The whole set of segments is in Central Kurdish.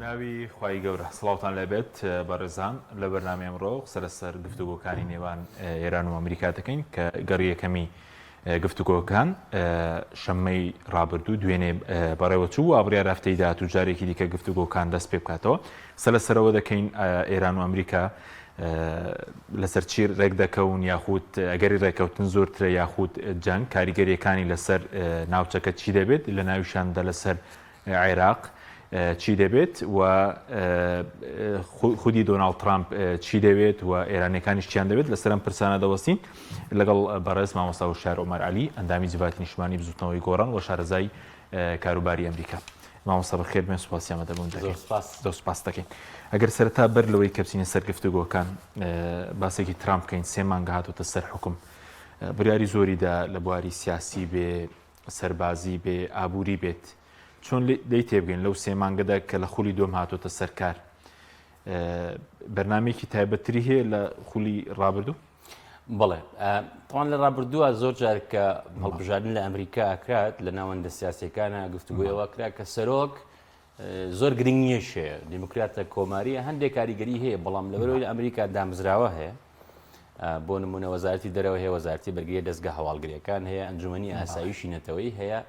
بەناوی خوای گەورە سڵاوتان لێبێت بەڕێزان لە بەرنامەی ئەمڕۆ قسە لەسەر گفتوگۆکانی نێوان ئێران و ئەمریکا دەکەین کە گەڕی یەکەمی گفتوگۆکان شەممەی ڕابردوو دوێنێ بەڕێوەچوو و بڕیار هەفتەی داهاتوو جارێکی دیکە گفتوگۆکان دەست پێ بکاتەوە قسە لەسەرەوە دەکەین ئێران و ئەمریکا لەسەر چی ڕێک دەکەون یاخود ئەگەری ڕێککەوتن زۆرترە یاخود جەنگ کاریگەریەکانی لەسەر ناوچەکە چی دەبێت لە ناویشاندا لەسەر عێراق چی دەبێت و خودی دۆناڵد ترامپ چی دەوێت و ئێرانەکانیش چیان دەوێت لەسەر ئەم پرسانە دەوەستین لەگەڵ بەڕێز مامۆستا وشار عومەر عەلی ئەندامی جڤاتی نیشتمانی بزوتنەوەی گۆڕان و شارەزای کاروباری ئەمریکا. مامۆستا بەخێر بێن سوپاسی ئامادەبوون دەکەین. زۆر سوپاس دەکەین. ئەگەر سەرەتا بەر لەوەی کە بچینە سەر گفتوگۆکان باسێکی ترامپ بکەین سێ مانگە هاتۆتە سەر حکوم بڕیاری زۆری دا لە بواری سیاسی بێ سەربازی بێ ئابووری بێت چۆن لێی تێبگەین لەو سێ مانگەدا کە لە خولی دووەم هاتۆتە سەر کار بەرنمەیەکی تایبەتتری هەیە لە خولی ڕابردوو؟ بەڵێ تاوان لە ڕابردووە زۆر جار کە هەڵبژاردن لە ئەمریکا ئەکرات لە ناوەندە سیاسەکانە گفتوگویەوە کرا کە سەرۆک زۆر گرنگ نییە شێ دیموکراتە کۆماریە هەندێک کاریگەری هەیە بەڵام لەبەرەوەی لە ئەمریکا دامزراوە هەیە بۆ نمونە وەزارەتی دەرەوە هەیە وەزارەتی بەرگری دەستگە هەواڵگریەکان هەیە ئەنجومەنی ئاسایشی نەتەوەی هەیە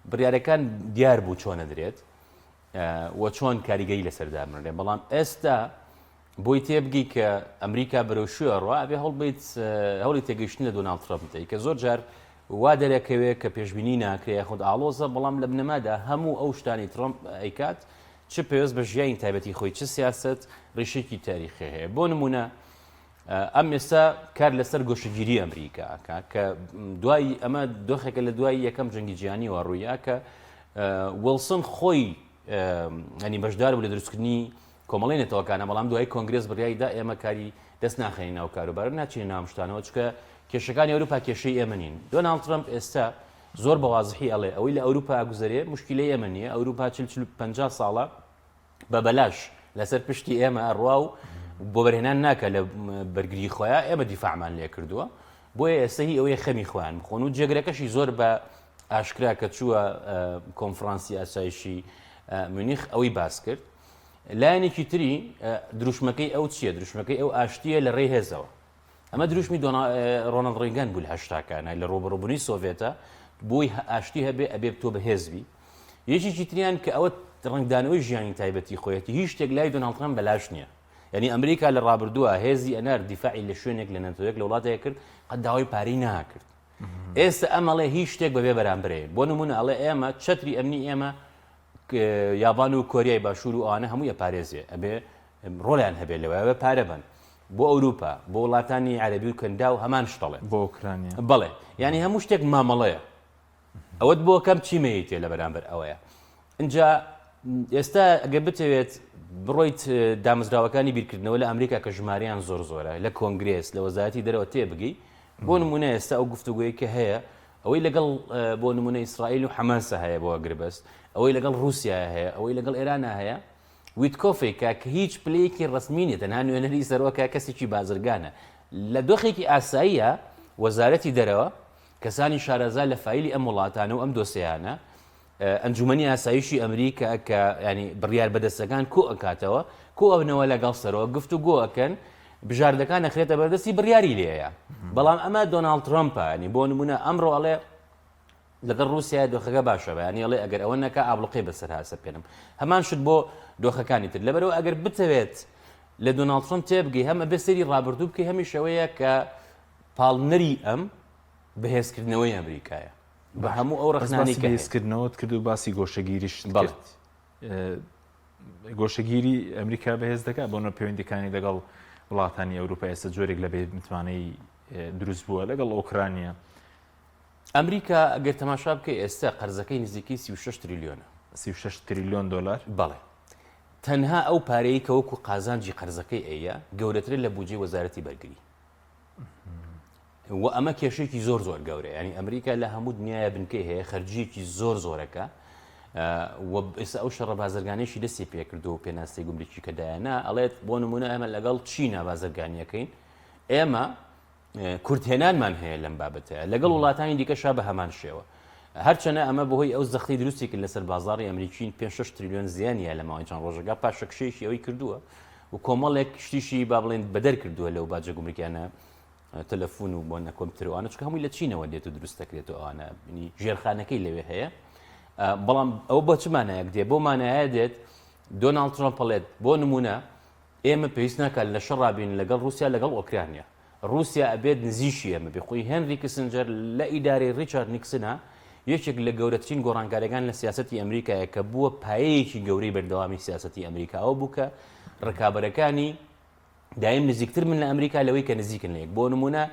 بڕیارەکان دیار بوو چۆن نەدرێت و چۆن کاریگەری لەسەر دابنرێت بەڵام ئێستا بۆی تێبگەی کە ئەمریکا بەرەو شوێ ئەڕوا ئەبێ هەوڵبیت هەوڵی تێگەیشتن لە دۆناڵد ترەمپ بدەیت کە زۆر جار وا دەرەکەوێت کە پێشبینی ناکرێ یاخود ئاڵۆزە بەڵام لە بنەمادا هەموو ئەو شتانی ترەمپ ئەیکات چ پێوەست بە ژیانی تایبەتی خۆی چ سیاست ڕیشێکی تاریخی هەیە بۆ نمونە ئەم ئێستا کار لەسەر گۆشەگیری ئەمریکا ئەکا کە دوای ئەمە دۆخێکە لە دوای یەکەم جەنگی جیهانیەوە ڕوویا کە وڵسن خۆی ئەنی بەشدار بوو لە دروستکردنی کۆمەڵی نەتەوەکانە بەڵام دوای کۆنگرێس بڕیاری دا ئێمە کاری دەست ناخەین ناو کاروبار ناچینە ناو شتانەوە چکە کێشەکانی ئەوروپا کێشەی ئێمە نین دۆناڵد ترەمپ ئێستا زۆر بە وازحی ئەڵێ ئەوەی لە ئەوروپا ئەگوزەرێ مشکلەی ئێمە نییە ئەوروپا 40 50 ساڵە بە بەلاش لەسەر پشتی ئێمە ئەڕوا و بۆ بەرهێنان ناکە لە بەرگری خۆیان ئێمە دیفاعمان لێ کردووە بۆیە ئێستا هی ئەوەیە خەمی خۆیان بخۆن و جێگرەکەشی زۆر بە ئاشکرا کە چووە کۆنفرانسی ئاسایشی مونیخ ئەوەی باس کرد لایەنێکی تری دروشمەکەی ئەو چییە دروشمەکەی ئەو ئاشتیە لە ڕێی هێزەوە ئەمە دروشمی ڕۆناڵد ڕیگان بوو لە هەشتاکانە لە ڕووبەڕووبوونەوەی سۆڤێتە بۆی ئاشتی هەبێ ئەبێ تۆ بەهێز بی یەکێکی تریان کە ئەوە ڕەنگدانەوەی ژیانی تایبەتی خۆیەتی هیچ شتێک لای دۆناڵد ترەمپ بەلاش نییە یعنی ئەمریکا لە ڕابردووە هێزی ئەنار دیفاعی لە شوێنێک لە نەتەوەیەک لە وڵاتێک کرد قەت داوای پارەی ناکرد ئێستا ئەم ئەڵێ هیچ شتێک بەبێ بەرامبەرەیە بۆ نمونە ئەڵێ ئێمە چەتری ئەمنی ئێمە یابان و کۆریای باشوور و ئەوانە هەمووی ئەپارێزێ ئەبێ ڕۆڵیان هەبێت لەوە بە پارە بن بۆ ئەوروپا بۆ وڵاتانی عەربی و کەنداو هەمان شتەڵێ بۆ ئۆکرانیا بەڵێ یعنی هەموو شتێک مامەڵەیە ئەوەت بۆ کەم چیمەیتێ لە بەرامبەر ئەوەیە اینجا ئێستا ئەگەر بتەوێت بڕۆیت دامەزراوەکانی بیرکردنەوە لە ئەمریکا کە ژمارەیان زۆر زۆرە لە کۆنگرێس لە وەزارەتی دەرەوە تێبگەی بۆ نمونە ئێستا ئەو گفتوگۆی کە هەیە ئەوەی لەگەڵ بۆ نمونە ئیسرائیل و حەماسە هەیە بۆ گربەست ئەوەی لەگەڵ رووسیا هەیە ئەوەی لەگەڵ ئێرانە هەیە ویتکۆفێکە کە هیچ پلەیەکی ڕەسمی نیە تەنها نوێنەری سەرۆکە کەسێکی بازرگانە لە دۆخێکی ئاساییە وەزارەتی دەرەوە کەسانی شارەزا لە فایلی ئەم وڵاتانە و ئەم دۆسیانە ئەنجومەنی ئاسایشی ئەمریکا کە ینی بڕیار بەدەستەکان کۆ ئەکاتەوە کۆ ئەبنەوە لەگەڵ سەرۆک گفت و گۆ ئەکەن بژاردەکان ئەخرێتە بەردەستی بڕیاری لێیە بەڵام ئەمە دۆناڵد ترەمپە ینی بۆ نمونە ئەمڕۆ ئەڵێ لەگەڵ ڕووسیا دۆخەکە باشە بەیانی ئەڵێ ئەگەر ئەوە نەکا ئابڵوقەی بەسەر هاسەپێنم هەمان شت بۆ دۆخەکانی تر لەبەرەوە ئەگەر بتەوێت لە دۆناڵد ترەمپ تێبگەی هەم ئەبێ سەیری ڕابردوو بکەی هەمیش ئەوەیە کە پاڵنەری ئەم بەهێزکردنەوەی ئەمریکایە بە هەموو ئەو ڕەخنانەی کە هەیە. بەهێزکردنەوەت کرد و باسی گۆشەگیریشت کرد. گۆشەگیری ئەمریکا بەهێز دەکات بۆ نە پەیوەندیەکانی لەگەڵ وڵاتانی ئەوروپا ئێستا جۆرێک لە بێ متمانەی دروست بووە لەگەڵ ئۆکرانیا. ئەمریکا ئەگەر تەماشا بکەی ئێستا قەرزەکەی نزیکەی 36 تریلیۆنە. 36 تریلیۆن دۆلار؟ بەڵێ. تەنها ئەو پارەیەی کە وەکو قازانجی قەرزەکەی ئەیە گەورەترە لە بودجەی وەزارەتی بەرگری. و ئەمە کێشێکی زۆر زۆر گەورەیە ینی ئەمریکا لە هەموو دنیاە بنکەی هەیە خەرجیەکی زۆر زۆرەکە و ئێستا ئەو شەڕە بازرگانیشی دەستی پێکردو و پێناسەی گومرکی کە دایانە ئەڵێت بۆ نمونە ئێمە لەگەڵ چینا بازرگانیەکەین ئێمە کورتهێنانمان هەیە لەم بابەتەیە لەگەڵ وڵاتانی دیکەشا بە هەمان شێوە. هەرچەنە ئەمە بەهۆی ئەو زەختی دروستی کرد لەسەر بازاڕی ئەمریکین پێ 6 تریلیۆن زیانە لە ماوەی چەند ڕۆژەکە پاشەکشەیەکی ئەوەی کردووە و کۆمەڵێک شتیشی با بڵێن بەدەر کردووە لەو باجە گومرکیانە تەلەفۆن و بۆ نەکۆمپیوتەر و ئەوانە چونکە هەمووی لە چینەوە دێت و دروست دەکرێت و ئەوانە ژێرخانەکەی لەوێ هەیە بەڵام ئەو بۆ چ مانایەک دێ بۆ مانایە دێت دۆناڵد ترۆمپ ئەڵێت بۆ نمونە ئێمە پێویست ناکات لە شەڕا بین لەگەڵ رووسیا لەگەڵ ئۆکرانیا رووسیا ئەبێت نزیشی ئێمە بێ خۆی هێنری کیسنجەر لە ئیدارەی ڕیچارد نیکسنە یەکێک لە گەورەترین گۆڕانکاریەکان لە سیاسەتی ئەمریکایە کە بووە پایەیەکی گەورەی بەردەوامی سیاسەتی ئەمریکا ئەوە بوو کە ڕکابەرەکانی دایم نزیکتر من لە ئەمریکا لەوەی کە نزیکن لە یەک. بۆ نموونە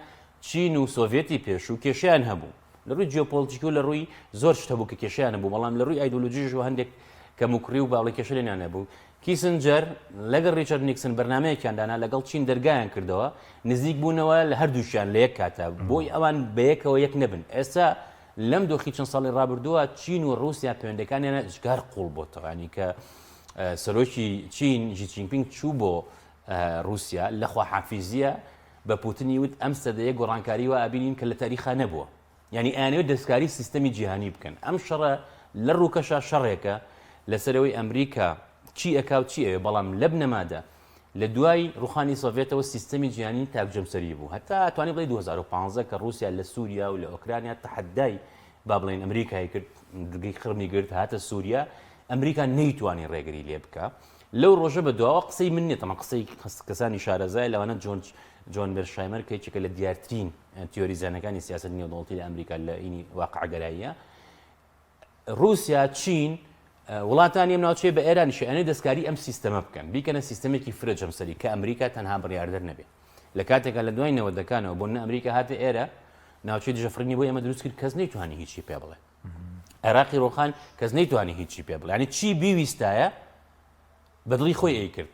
چین و سۆڤیەتی پێشوو کێشەیان هەبوو. لە ڕووی جیۆپۆڵتیکی و لە ڕووی زۆر شت هەبوو کە کێشەیان هەبوو، بەڵام لە ڕووی ئایدۆلۆژیش و هەندێک کەموکوڕی و باڵی کێشە لێنیان هەبوو. کیسنجەر لەگەڵ ڕیچارد نیکسن بەرنامەیەکیان دانا، لەگەڵ چین دەرگایان کردەوە، نزیک بوونەوە لە هەردووکیان لە یەک کاتا، بۆی ئەوان بەیەکەوە یەک نەبن. ئێستا لەم دۆخی چەند ساڵی ڕابردووە چین و ڕووسیا پەیوەندەکانیان ئێجگار قوڵ بۆتەوە ینی کە سەرۆکی چین ژی چینپینگ چوو بۆ ڕووسیا لە خواحافیزیە بە پوتنی وت ئەم سەدەیە گۆڕانکاری وا ئەبینین کە لە تاریخا نەبووە یعنی ئەیانەوێت دەستکاری سیستەمی جیهانی بکەن ئەم شەڕە لە ڕووکەشا شەڕێکە لەسەرەوەی ئەمریکا چی ئەکا و چی ئەوێ بەڵام لە بنەمادا لە دوای ڕوخانی سۆڤێتەوە سیستەمی جیهانی تاک جەمسەری بوو هەتا توانی بڵێ 2015 کە ڕووسیا لە سووریا و لە ئۆکرانیا تەحەدای با بڵێن ئەمریکای کرد دگەی قڕمی گرت هاتە سووریا ئەمریکا نەیتوانی ڕێگری لێ بکە لەو ڕۆژە بە دواوە قسەی من نیە تەمان قسەی کەسانی شارەزای لەوانە جۆن جۆن مێرشایمەر کە یەکێکە لە دیارترین تیۆریزانەکانی سیاسەت نێودەوڵەتی لە ئەمریکا لە ئینی واقعگەراییە ڕووسیا، چین، وڵاتانی ئەم ناوچەیە بە ئێرانیش ئەیانەوێت دەستکاری ئەم سیستەمە بکەن، بیکەنە سیستەمێکی فرە جەمسەری کە ئەمریکا تەنها بڕیاردەر نەبێت. لە کاتێکا لە دوای نەوەدەکانەوە بۆ نمونە ئەمریکا هاتە ئێرە ناوچەی دژەفڕینی بۆ ئێمە دروست کرد کەس نەیتوانی هیچی پێ بڵێ. عێراقی ڕۆخان کەس نەیتوانی هیچی پێ بڵێ. یانی چی بیویستایە بە دڵی خۆی ئەیکرد.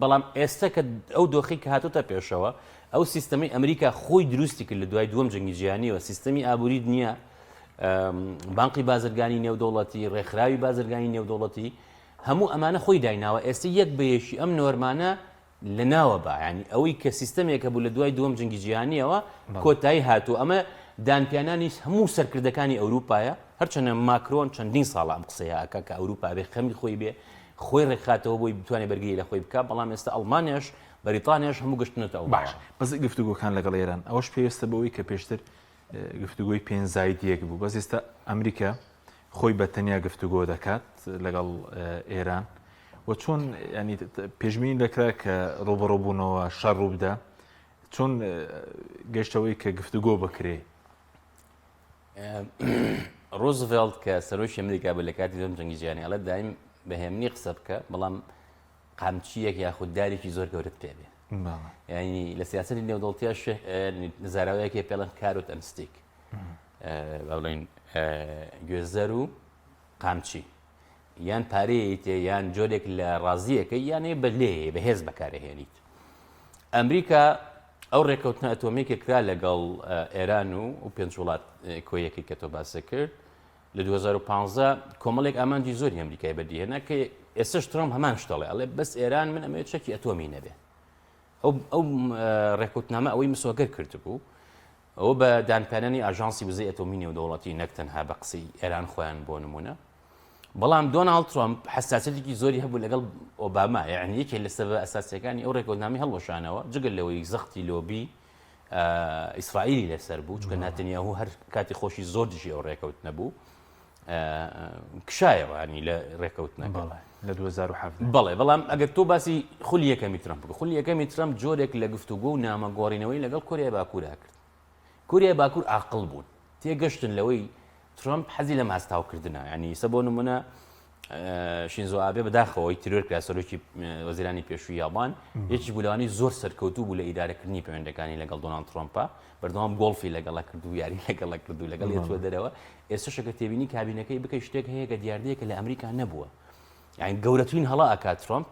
بەڵام ئێستا کە ئەو دۆخەی کە هاتۆتە پێشەوە، ئەو سیستەمەی ئەمریکا خۆی دروستی کرد لە دوای دووەم جەنگی جیهانیەوە، سیستەمی ئابووری دنیا، بانقی بازرگانی نێودەوڵەتی، ڕێکخراوی بازرگانی نێودەوڵەتی، هەموو ئەمانە خۆی دایناوە. ئێستا یەک بە یەکی ئەم نۆرمانە لەناوە با یانی ئەوەی کە سیستەمێک هەبوو لە دوای دووەم جەنگی جیهانیەوە کۆتایی هاتوو ئەمە دانپیانانی هەموو سەرکردەکانی ئەوروپایە هەرچەنە ماکرۆن چەندین ساڵە ئەم قسەیە ئەکا کە ئەوروپا بێ خەمی خۆی بێ خۆی ڕێکخاتەوە بۆی بتوانێت بەرگری لە خۆی بکا بەڵام ئێستا ئەڵمانیاش بەریتانیاش هەموو گەشتنەتە ئەو باش بەس گفتوگۆکان لەگەڵ ئێران ئەوەش پێویستە بەوەی کە پێشتر گفتوگۆی پێنج زاید یەک بوو بەس ئێستا ئەمریکا خۆی بە تەنیا گفتوگۆ دەکات لەگەڵ ئێران و چۆن ینی پێشبینی دەکرا کە ڕوبەڕوبوونەوە شەڕ ڕووبدا چۆن گەشتەوەی کە گفتوگۆ بکرێ ڕۆزڤێڵت کە سەرۆکی ئەمریکا بوو لە کاتی دووەم جەنگی جیهانی ئەڵێ دایم بە هێمنی قسە بکە بەڵام قامچییەک یاخود دارێکی زۆر گەورەت پێ بێ یعنی لە سیاسەتی نێودەوڵەتیا زاراوەیەکی پێڵەن carrot and stick با بڵێین گوێزەر و قامچی یان پارەیەتێ یان جۆرێک لە ڕازیەکە یانێ بە لێ بەهێز بەکارهێنیت ئەمریکا ئەو ڕێککەوتنە ئەتۆمیە کە کرا لەگەڵ ئێران و و پێنج وڵات کۆیەکەی کە تۆ باست کرد لە 2015 کۆمەڵێک ئامانجی زۆری ئەمریکای بەدیهێنا کە ئێستش ترامپ هەمان شت دەڵێ ئەڵێ بەس ئێران من ئەمەوێت چەکی ئەتۆمی نەبێ ئەو ئەو ڕێککەوتنامە ئەوەی مسۆگەر کردبوو ئەوە بە دانپیانانی ئاژانسی وزەی ئەتۆمی نێودەوڵەتی نەک تەنها بە قسەی ئێران خۆیان بۆ نمونە بەڵام دۆناڵد ترەمپ حەساسیەتێکی زۆری هەبوو لەگەڵ ئۆباما، یەعنی یەکێ لە سەبەبە ئەساسیەکانی ئەو ڕێکەوتنامەی هەڵوەشانەوە، جگە لەوەی زەختی لۆبی ئیسرائیلی لەسەر بوو، چونکە ناتنیاهو هەر کاتی خۆشی زۆر دژی ئەو ڕێکەوتنە بوو، کشایەوە ینی لە ڕێکەوتنەکە. لە 2017. بەڵێ، بەڵام ئەگەر تۆ باسی خولی یەکەمی ترەمپ بکە، خولی یەکەمی ترەمپ جۆرێک لە گفتوگۆ و نامە گۆڕینەوەی لەگەڵ کۆریای باکوورا کرد. کۆریای باکوور ئاقڵ بوون، تێگەشتن لەوەی ترەمپ حەزی لە ماستاوکردنە، یانی ئیسە بۆ نمونە شینزۆ ئابێ بەداخەوەی تیرۆر کرا سەرۆکی وەزیرانی پێشووی یابان یەکی بوو لەوانەی زۆر سەرکەوتوو بوو لە ئیدارەکردنی پەیوەندەکانی لەگەڵ دۆناڵد ترەمپا بەردەوام گۆڵفی لەگەڵە کرد و یاری لەگەڵە کرد و لەگەڵ یەچوە دەرەوە ئێستاشە کە تێبینی کابینەکەی بکەی شتێک هەیە کە دیاردەیەکە لە ئەمریکا نەبووە یانی گەورەترین هەڵە ئەکات ترەمپ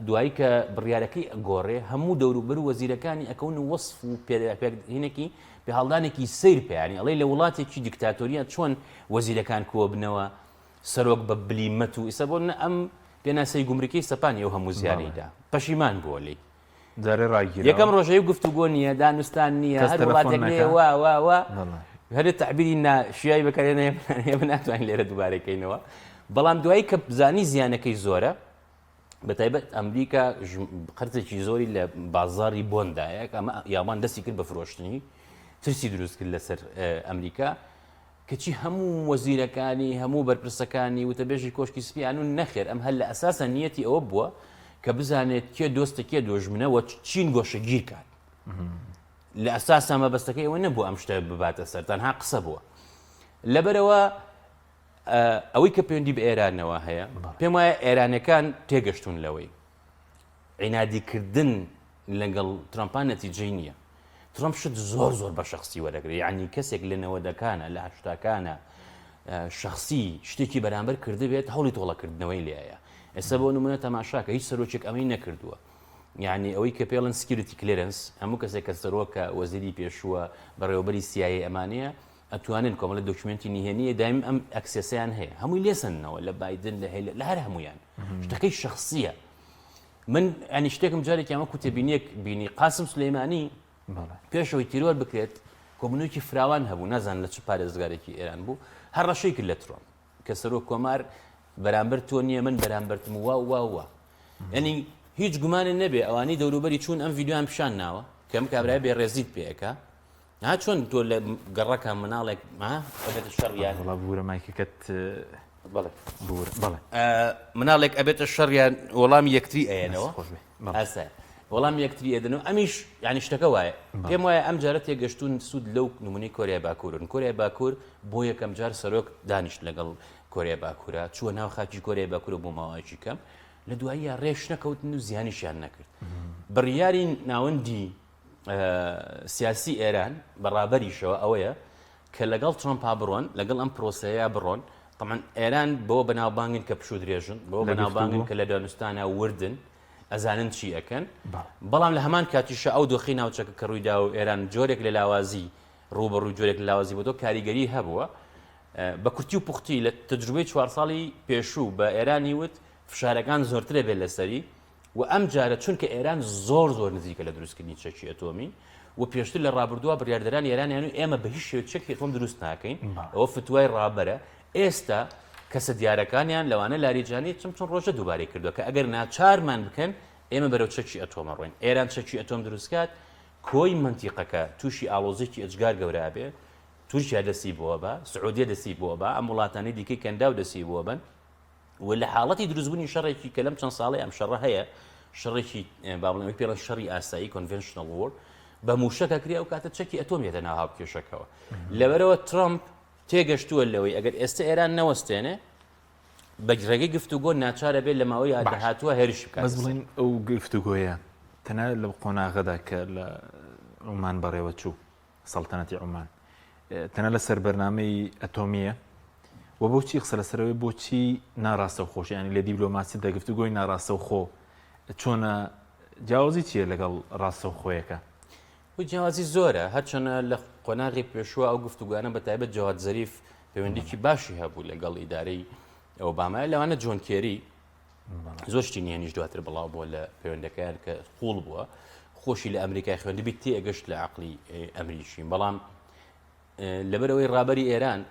دوایی کە بڕیارەکەی ئەگۆڕێ هەموو دەوروبەر و وەزیرەکانی ئەکەون و وەسف و پێهینێکی پێهاڵدانێکی سەیر پێیانی ئەڵێ لە وڵاتێکی دیکتاتۆریە چۆن وەزیرەکان کۆبنەوە سەرۆک بە بلیمەت و ئیسە بۆ ئەم پێناسەی گومرکی سەپانی ئەو هەموو زیانیدا پەشیمان بووە لی جارێ ڕاگیراوە. یەکەم ڕۆژەی گفتوگۆ نییە دانوستان نییە کەس هەر تەلەفۆن وڵاتێک نەکا. لێ وا وا وا بەڵێ. هەرێ تەعبیری ناشیاوی بەکارهێنا ئێمە ناتوانین لێرە دووبارەی کەینەوە بەڵام دوایی کە زانی زیانەکەی زۆرە بە تایبەت ئەمریکا قەرزێکی زۆری لە بازاری بۆندایە ئەمە یابان دەستی کرد بە فرۆشتنی ترسی دروست کرد لەسەر ئەمریکا کەچی هەموو وەزیرەکانی هەموو بەرپرسەکانی وتەبێژی کۆشکی سپیان و نەخێر ئەم هەر لە ئەساسە نیەتی ئەوە بووە کە بزانێت کێ دۆستە کێ دۆژمنەوە چین گۆشەگیر کات لە ئەساسا مەبەستەکەی ئەوە نەبوو ئەم شتە بباتە سەر تەنها قسە بووە لەبەرەوە ئەوەی کە پەیوەندی بە ئێرانەوە هەیە پێم وایە ئێرانەکان تێگەشتون لەوەی عینادیکردن لەگەڵ ترامپان نەتیجەی نییە ترامپ شت زۆر زۆر بە شخصی وەرەگرێ یعنی کەسێک لە نەوەدەکانە لە هەشتاکانە شخصی شتێکی بەرامبەر کردبێت هەوڵی تۆڵەکردنەوەی لێیە ئێستا بۆ نمونە تەماشاکە هیچ سەرۆکێک ئەمەی نەکردووە یانی ئەوەی کە پێڵن security clearance هەموو کەسێک کە سەرۆکە وەزیری پێشووە بەڕێوەبەری CIA ئەمانەیە ئەتوانن کۆمەڵە document ی نهێنیە دایم ئەم access یان هەیە هەمووی لێسەندنەوە لە بایدن لە هێل لە هەر هەمویان شتەکەی شخصیە من ئەنی شتێکم جارێکی ئەمە کوتێبینیەک بینی قاسم سلەیمانی پێشەوەی تیرۆر بکرێت کۆبوونەوەیەکی فراوان هەبوو نازان لە چ پارێزگارێکی ئێران بوو هەڕەشەی کرد لە ترۆم کە سەرۆک کۆمار بەرامبەر تۆ نییە من بەرامبەرتم وا وا وا یعنی هیچ گومانێ نەبێ ئەوانەی دەوروبەری چوون ئەم ڤیدیۆیان پیشان ناوە کەم کابرای بێ ڕێزیت پێەکە ها چۆن تۆ لە گەڕەکە مناڵێک ها ئەبێتە شەڕیان وەڵا بورە مایکەکەت بەڵێ بورە بەڵێ مناڵێک ئەبێتە شەڕیان وەڵامی یەکتری ئەیەنەوە خۆش بێ بەڵێ. ئاسایە وەڵام یەکتری ئەدەنەوە ئەمیش یعنی شتەکە وایە پێم وایە ئەم جارە تێگەشتون سوود لەو نمونەی کۆریای باکوورن کۆریای باکوور بۆ یەکەم جار سەرۆک دانیشت لەگەڵ کۆریای باکوورە چووە ناو خاکی کۆریای باکوورە بۆ ماوەیەکی کەم لە دواییە ڕێش نەکەوتن و زیانیشیان نەکرد بڕیاری ناوەندی سیاسی ئێران بە ڕابەریشەوە ئەوەیە کە لەگەڵ ترۆمپا بڕۆن لەگەڵ ئەم پرۆسەیە بڕۆن طبعا ئێران بۆ بەناوبانگن کە پشوو درێژن بۆ بەناوبانگن کە لە دانوستانە وردن ئەزانن چی ئەکەن بەڵام لە هەمان کاتیشە ئەو دۆخی ناوچەکە کە ڕوویدا و ئێران جۆرێک لە لاوازی ڕووبەڕووی جۆرێک لە لاوازی بۆتەوە کاریگەری هەبووە بە کورتی و پوختی لە تەجروبەی چوار ساڵی پێشوو بە ئێرانی وت فشارەکان زۆرترە بێت لەسەری و ئەم جارە چونکە ئێران زۆر زۆر نزیکە لە دروستکردنی چەکی ئەتۆمی و پێشتر لە ڕابردووە بڕیاردەرانی ئێرانیان و ئێمە بە هیچ شێوەیەک چەکی ئەتۆم دروست ناکەین ئەوە فتوای ڕابەرە ئێستا کەسە دیارەکانیان لەوانە لاریجانی چم چەند ڕۆژە دووبارەی کردووە کە ئەگەر ناچارمان بکەن ئێمە بەرەو چەکی ئەتۆمە ڕۆین ئێران چەکی ئەتۆم دروستکات کۆی مەنتیقەکە تووشی ئاڵۆزیەکی ئێجگار گەورە ئەبێ، تورکیا دەستی بۆ بە، سعودیە دەستی بۆ بە، ئەم وڵاتانەی دیکەی کەنداو دەستی بۆ بن و لە حاڵەتی دروستبوونی شەڕێکی کە لەم چەند ساڵەی ئەم شەڕە هەیە، شەڕێکی با بڵێم ئەوەی پێڵێن شەڕی ئاسایی conventional war بە مووشەک ئەکرێ ئەو کاتە چەکی ئەتۆم یەتە ناو هاوکێشەکەوە. لەبەرەوە ترەمپ تێگەشتووە لەوەی ئەگەر ئێستا ئێران نەوەستێنێ بە ڕێگەی گفتوگۆ ناچارە بێت لە ماوەی باش داهاتووە هێرش بکاتە بەس سەر. بڵێین ئەو گفتوگۆیە تەنها لەو قۆناغەدا کە لە عومان بەڕێوە چوو، سەڵتەنەتی عومان، تەنها لەسەر بەرنامەی ئەتۆمییە و بۆچی قسە لەسەرەوەی بۆچی ناڕاستەوخۆش یانی لە دیبلۆماسیدا گفتوگۆی ناڕاستەوخۆ چۆنە جیاوازی چییە لەگەڵ ڕاستەوخۆیەکە؟ و جیاوازی زۆرە هەرچەنە لە قۆناغی پێشووە ئەو گفتوگوانە بە تایبەت جەواد زەریف پەیوەندیکی باشی هەبوو لەگەڵ ئیدارەی ئۆباما لەوانە جۆن کێری زۆر شتی نهێنیش دواتر بڵاو بووە لە پەیوەندەکەیان کە قوڵ بووە خۆشی لە ئەمریکای خوێندبی تێگەشت لە عقلی ئەمریکی بەڵام لەبەرەوەی ڕابەری ئێران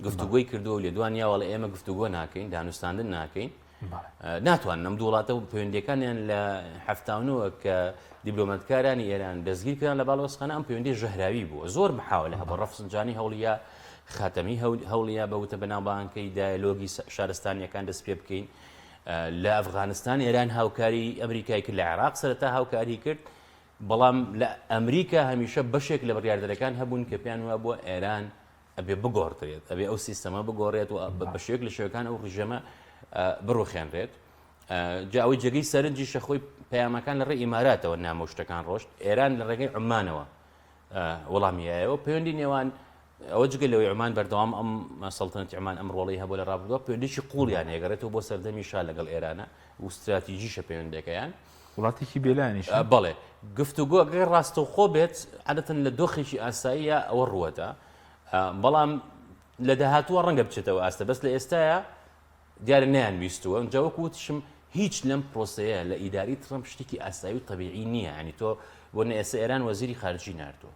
گفتوگۆی کردووە و لێدوان یاوەڵە ئێمە گفتوگۆ ناکەین دانوستاندن ناکەین ناتوانن ئەم دوو وڵاتە و پەیوەندیەکانیان لە هەفتاونەوە کە دیبلۆماتکارانی ئێران دەستگیر کران لە باڵۆزخانە ئەم پەیوەندی ژەهراوی بووە زۆر محاولە هەبوو ڕەفسنجانی هەوڵیا خاتەمی هەوڵیا بە وتە بەناوبانکەی دایەلۆگی شارستانیەکان دەست پێ بکەین لە ئەفغانستان ئێران هاوکاری ئەمریکای کرد لە عێراق سەرەتا هاوکاری کرد بەڵام لە ئەمریکا هەمیشە بەشێک لە بڕیاردەرەکان هەبوون کە پێیان وابووە ئێران ئەبێ بگۆڕدرێت، ئەبێ ئەو سیستەمە بگۆڕێت و بە شێوەیەک لە شێوەکان ئەو ڕژێمە بڕوخێنرێت. جا ئەوەی جێگەی سەرنجیشە خۆی پەیامەکان لە ڕێی ئیماراتەوە نامە و شتەکان ڕۆشت، ئێران لە ڕێگەی عومانەوە وەڵامی یایەوە. پەیوەندی نێوان ئەوە جگە لەوەی عومان بەردەوام ئەم سەڵتەنەتی عومان ئەم ڕۆڵەی هەبوو لە ڕابردووە، پەیوەندیی قووڵیان هەیە، گەڕێتەوە بۆ سەردەمی شا لەگەڵ ئێرانە و ستراتیژیشە پەیوەندەکەیان. وڵاتێکی بێلایەنیشە؟ بەڵێ گفتوگۆ گەر ڕاستەوخۆ بێت عادەتەن لە دۆخێکی ئاساییە ئەوە ڕووەدا بەڵام لە داهاتووە ڕەنگە بچێتەوە ئاستە بەس لە ئێستاە دیارە نیان ویستووە جا وەکو وتشم هیچ لەم پرۆسەیە لە ئیداری ترەمپ شتێکی ئاسایی و تەبیعی نییە ینی تۆ بۆ نە ئێستا ئێران وەزیری خارجی ناردووە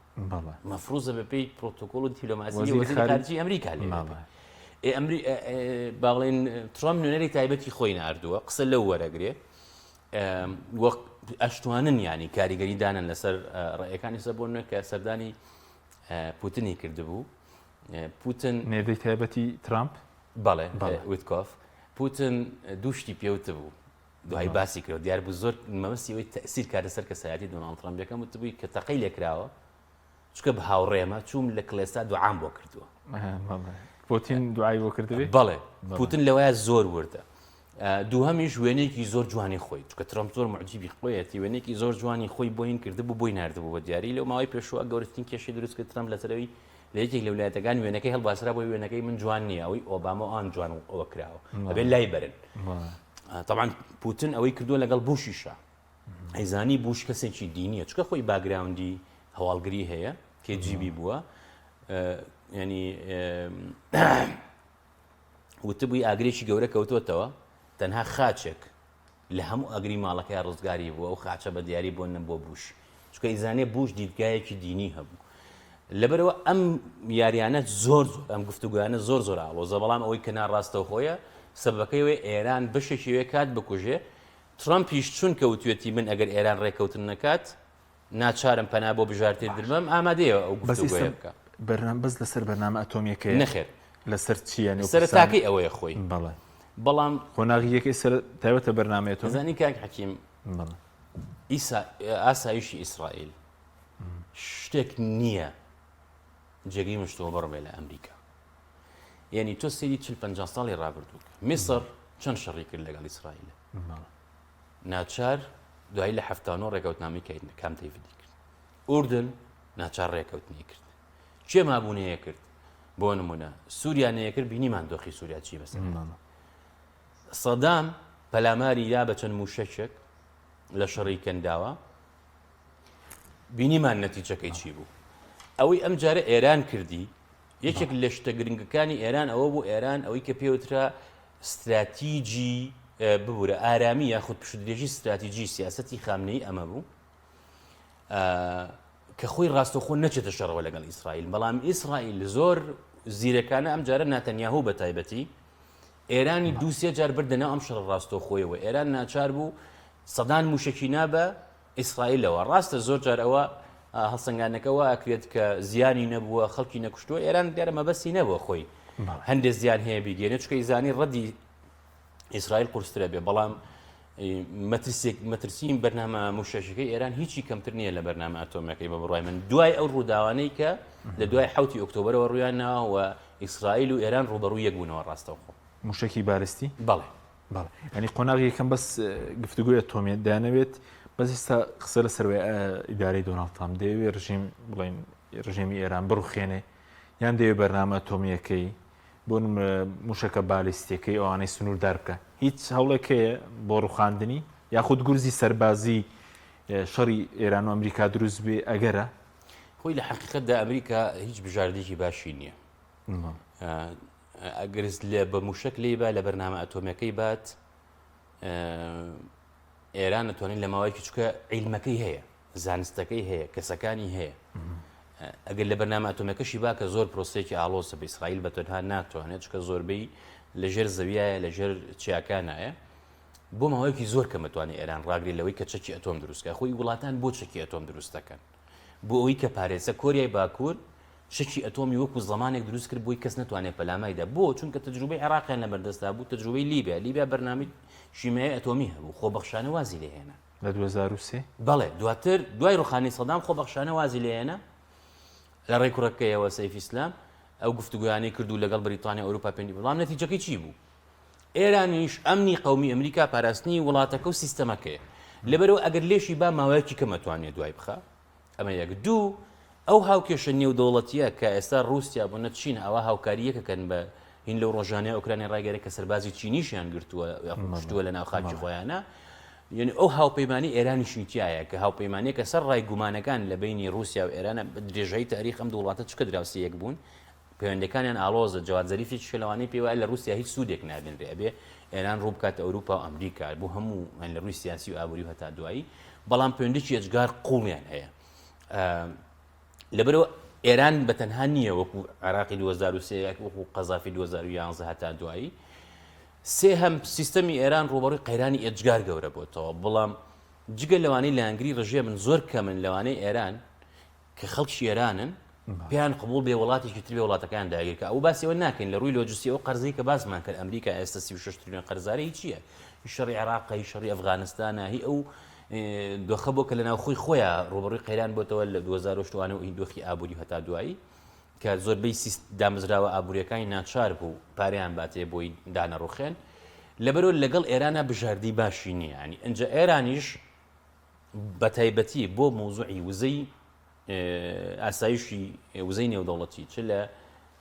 مەفروزە بە پێی پرۆتۆکۆل و دیپلۆماسی وەزیری خارجی ئەمریکا لێ ئەمری باڵێن ترامپ نوێنەری تایبەتی خۆی ناردووە قسە لەو وەرەگرێ وەک ئەشتوانن ینی کاریگەری دانن لەسەر ڕێەکانی سە بۆ نوێ کە سەردانی پوتنی کردبوو پوتن نێردەی تایبەتی ترامپ بەڵێ ویتکۆف پوتن دووشتی پێوت بوو دوای باسی کرد دیار بوو زۆر مەبەستی ئەوەی تەئسیر کاتە سەر کەسایەتی دۆناڵد ترەمپ یەکەم وتبووی کە تەقەی لێکراوە چونکە بە هاوڕێمە چووم لە کڵێسا دوعام بۆ کردووە. پوتین دوعای بۆ کردبێ؟ بەڵێ پوتن لەوەیە زۆر وردە. دووهەمیش وێنەیەکی زۆر جوانی خۆی چونکە ترەمپ زۆر معجیبی خۆیەتی وێنەیەکی زۆر جوانی خۆی بۆ هین کردبوو بۆی ناردبوو بە دیاری لەو ماوەی پێشووە گەورەترین کێشەی دروست کرد ترەمپ لەسەرەوەی لە یەکێک لە ولایەتەکان وێنەکەی هەڵباسرا بۆی وێنەکەی من جوان نییە ئەوەی ئۆباما ئان جوان ئەوە کراوە ئەبێت لای بەرن طبعا پوتن ئەوەی کردووە لەگەڵ بوشیشە ئەیزانی بوش کەسێکی دینیە چکە خۆی background ی هەواڵگری هەیە KGB بووە ینی وتبووی ئاگرێکی گەورە کەوتوەتەوە تەنها خاچێک لە هەموو ئاگری ماڵەکەیا ڕزگاری بوو، ئەو خاچە بە دیاری بۆ نە بۆ بوش، چونکە ئەیزانێ بوش دیدگایەکی دینی هەبوو. لەبەرئەوە ئەم یاریانە زۆر زۆر ئەم گفتوگۆیانە زۆر زۆر ئاڵۆزە، بەڵام ئەوەی کە ناڕاستەوخۆیە سەبەبەکەی ئەوەیە ئێران بەشێکی ئەوێ کات بکوژێ، ترەمپیش چونکە وتوێتی من ئەگەر ئێران ڕێککەوتن نەکات ناچارم پەنا بۆ بژارتر ببەم، ئامادەیە ئەو بەس گفتوگۆیە ئیستا بکا. بەرنامە بەس لەسەر بەرنامە ئەتۆمییەکەیە؟ نەخێر. لەسەر چییە؟ نێو پرسان؟ سەرەتاکەی ئەوەیە خۆی. بەڵێ. بەڵام. قۆناغی یەکەی سەر تایبەتە بەرنامەی ئەتۆمی؟ ئەزانی کاک حەکیم. بەڵێ. ئیسا ئاسایشی ئیسرائیل شتێک نییە جێگەی مشتومڕ بێ لە ئەمریکا. یعنی تۆ سەیری 40 50 ساڵی ڕابردوو بکە. میسر چەند شەڕی کرد لەگەڵ ئیسرائیل؟ بەڵێ. ناچار دوایی لە 79 ڕێکەوتنامەی کامپ دەیڤیدی کرد. ئوردن ناچار ڕێکەوتنی کرد. کێ مابوو نەیەکرد؟ بۆ نمونە سووریا نەیەکرد بینیمان دۆخی سووریا چی بەسەر سەدام پەلاماری دا بە چەند موشەکێک لە شەڕی کەنداوە بینیمان نەتیجەکەی چی بوو ئەوەی ئەم جارە ئێران کردی یەکێک لە شتە گرنگەکانی ئێران ئەوە بوو ئێران ئەوەی کە پێوترا ستراتیجی ببوورە ئارامی یاخود پشتدرێژی ستراتیجی سیاستی خامنەی ئەمە بوو کە خۆی ڕاستەوخۆ نەچێتە شەڕەوە لەگەڵ ئیسرائیل، بەڵام ئیسرائیل زۆر زیرەکانە ئەم جارە ناتەنیاهو بە تایبەتی ئێرانی دوو سێ جار بردە ناو ئەم شەڕە ڕاستەوخۆیەوە، ئێران ناچار بوو سەدان موشەکی نا بە ئیسرائیلەوە، ڕاستە زۆر جار ئەوە هەڵسەنگاندنەکە وا ئەکرێت کە زیانی نەبووە خەڵکی نەکوشتووە، ئێران دیارە مەبەستی نەبووە خۆی هەندێک زیان هەیە بیگەێنێت چونکە ئیزانی ڕەدی ئیسرائیل قورسترە بێ بەڵام مەترسێک مەترسیی بەرنامە موشەکیەکەی ئێران هیچی کەمتر نییە لە بەرنامە ئەتۆمیەکەی بە بڕای من دوای ئەو ڕووداوانەی کە لە دوای حوتی ئۆکتۆبرەوە ڕویان ناوە ئیسرائیل و ئێران ڕوبەڕوو یەک بوونەوە ڕاستەوخۆ. موشەکی بالستی؟ بەڵێ. بەڵێ یانی قۆناغی یەکەم بەس گفتوگۆی ئەتۆمیە دەیانەوێت بەس ئێستا قسە لەسەر ئیدارەی دۆناڵد ترامپ دەیەوێت ڕژێم بڵێن ڕژێمی ئێران بڕوخێنێ یان دەیەوێت بەرنامە ئەتۆمییەکەی بۆ نمونە موشەکە بالیستیەکەی ئەوانەی سنووردار بکە هیچ هەوڵێک هەیە بۆ ڕوخاندنی یاخود گورزی سەربازی شەڕی ئێران و ئەمریکا دروست بێ ئەگەرە؟ خۆی لە حەقیقەتدا ئەمریکا هیچ بژاردێکی باشی نییە ئەگەر لە بە موشک لێی با لە بەرنامە ئەتۆمیەکەی بات ئێران دەتوانێت لە ماوەیەکی چکە عیلمەکەی هەیە زانستەکەی هەیە، کەسەکانی هەیە. ئەگەر لە بەرنامە ئەتۆمیەکەشی با کە زۆر پرۆسەیەکی ئاڵۆزە بە ئیسرائیل بە تەنها ناتوانێت چکە زۆربەی لەژێر زەویایە لەژێر چیاکانایە بۆ ماوەیەکی زۆر کەم ئەتوانێت ئێران ڕاگرێت لەوەی کە چەکی ئەتۆم دروستکە خۆی وڵاتان بۆ چەکی ئەتۆم دروست دەکەن بۆ ئەوەی کە پارێزە کۆریای باکوور چەکی ئەتۆمی وەکو زەمانێک دروست کرد بۆی کەس نەتوانێت پەلامایدا بۆ چونکە تەجروبەی عێراقیان لەبەردەستا بوو تەجروبەی لیبیا لیبیا بەرنامەی شیمیایی ئەتۆمی هەبوو خۆبەخشانە وازی لێهێنا لە 2003؟ بەڵێ دواتر دوای ڕوخانی سەدام خۆبەخشانە وازی لێهێنا لە ڕێی کوڕەکەیەوە سەیف ئیسلام ئەو گفتوگۆیانەی کرد و لەگەڵ بریتانیا ئەوروپا پێنی بەڵام نەتیجەکەی چی بوو؟ ئێرانیش ئەمنی قومی ئەمریکا پاراستنی وڵاتەکە و سیستەمەکەیە لەبەرەوە ئەگەر لێشی با ماوەیەکی کەم ئەتوانێت دوای بخا ئەمە یەک دوو ئەو هاوکێشە نێودەوڵەتیە کە ئێستا ڕووسیا بۆ نە چین ئەوە هاوکاری یەکەکەن بە هین لەو ڕۆژانەی ئۆکرانیا ڕایگەرە کە سەربازی چینیشیان گرتووە یاخود کوشتووە لە ناو خاکی خۆیانە یعنی ئەو هاوپەیمانی ئێرانیشی تایە کە هاوپەیمانیەکە سەر ڕای گومانەکان لە بینی رووسیا و ئێرانە بە درێژایی تاریخ ئەم دوو وڵاتە چکە دراوسێ یەک بوون. پەیوەندیەکانیان ئاڵۆزە، جەواد زەریف یەکێکە لەوانەی پێی وایە لە ڕووسیا هیچ سوودێک نابینرێ، ئەبێ ئێران ڕوو بکاتە ئەوروپا و ئەمریکا بۆ هەموو یان لە ڕووی سیاسی و ئابووری و هەتا دوایی، بەڵام پەیوەندیی ئێجگار قووڵیان هەیە. لەبەرئەوە ئێران بە تەنها نییە وەکو عێراقی 2003 وەکو قەزافی 2011 هەتا دوایی. سێهەم سیستەمی ئێران ڕووبەڕووی قەیرانی ئێجگار گەورە بۆتەوە، بەڵام جگە لەوانەی لایەنگری ڕژێمن زۆر کەمن لەوانەی ئێران کە خەڵکی ئێرانن پێیان قبوڵ بێ وڵاتێکی تر بێ وڵاتەکەیان داگیر کە ئەو باسی ئەوە ناکەین لە ڕووی لۆجستی ئەو قەرزەی کە باسمان کرد ئەمریکا ئێستا 36 تریلیۆن قەرزارە هی چییە؟ هی شەڕی عێراقە هی شەڕی ئەفغانستانە هی ئەو دۆخە بۆ کە لە ناوخۆی خۆیان ڕووبەڕووی قەیران بۆتەوە لە 2008 و هی دۆخی ئابووری هەتا دوایی کە زۆربەی دامەزراوە ئابووریەکانی ناچار بوو پارەیان باتێ بۆی دانەڕوخێن لەبەرەوە لەگەڵ ئێرانە بژاردی باشی نییە ینی ئەجا ئێرانیش بەتایبەتی بۆ مەوزوعی وزەی ئاسایشی وزەی نێودەوڵەتی چ لە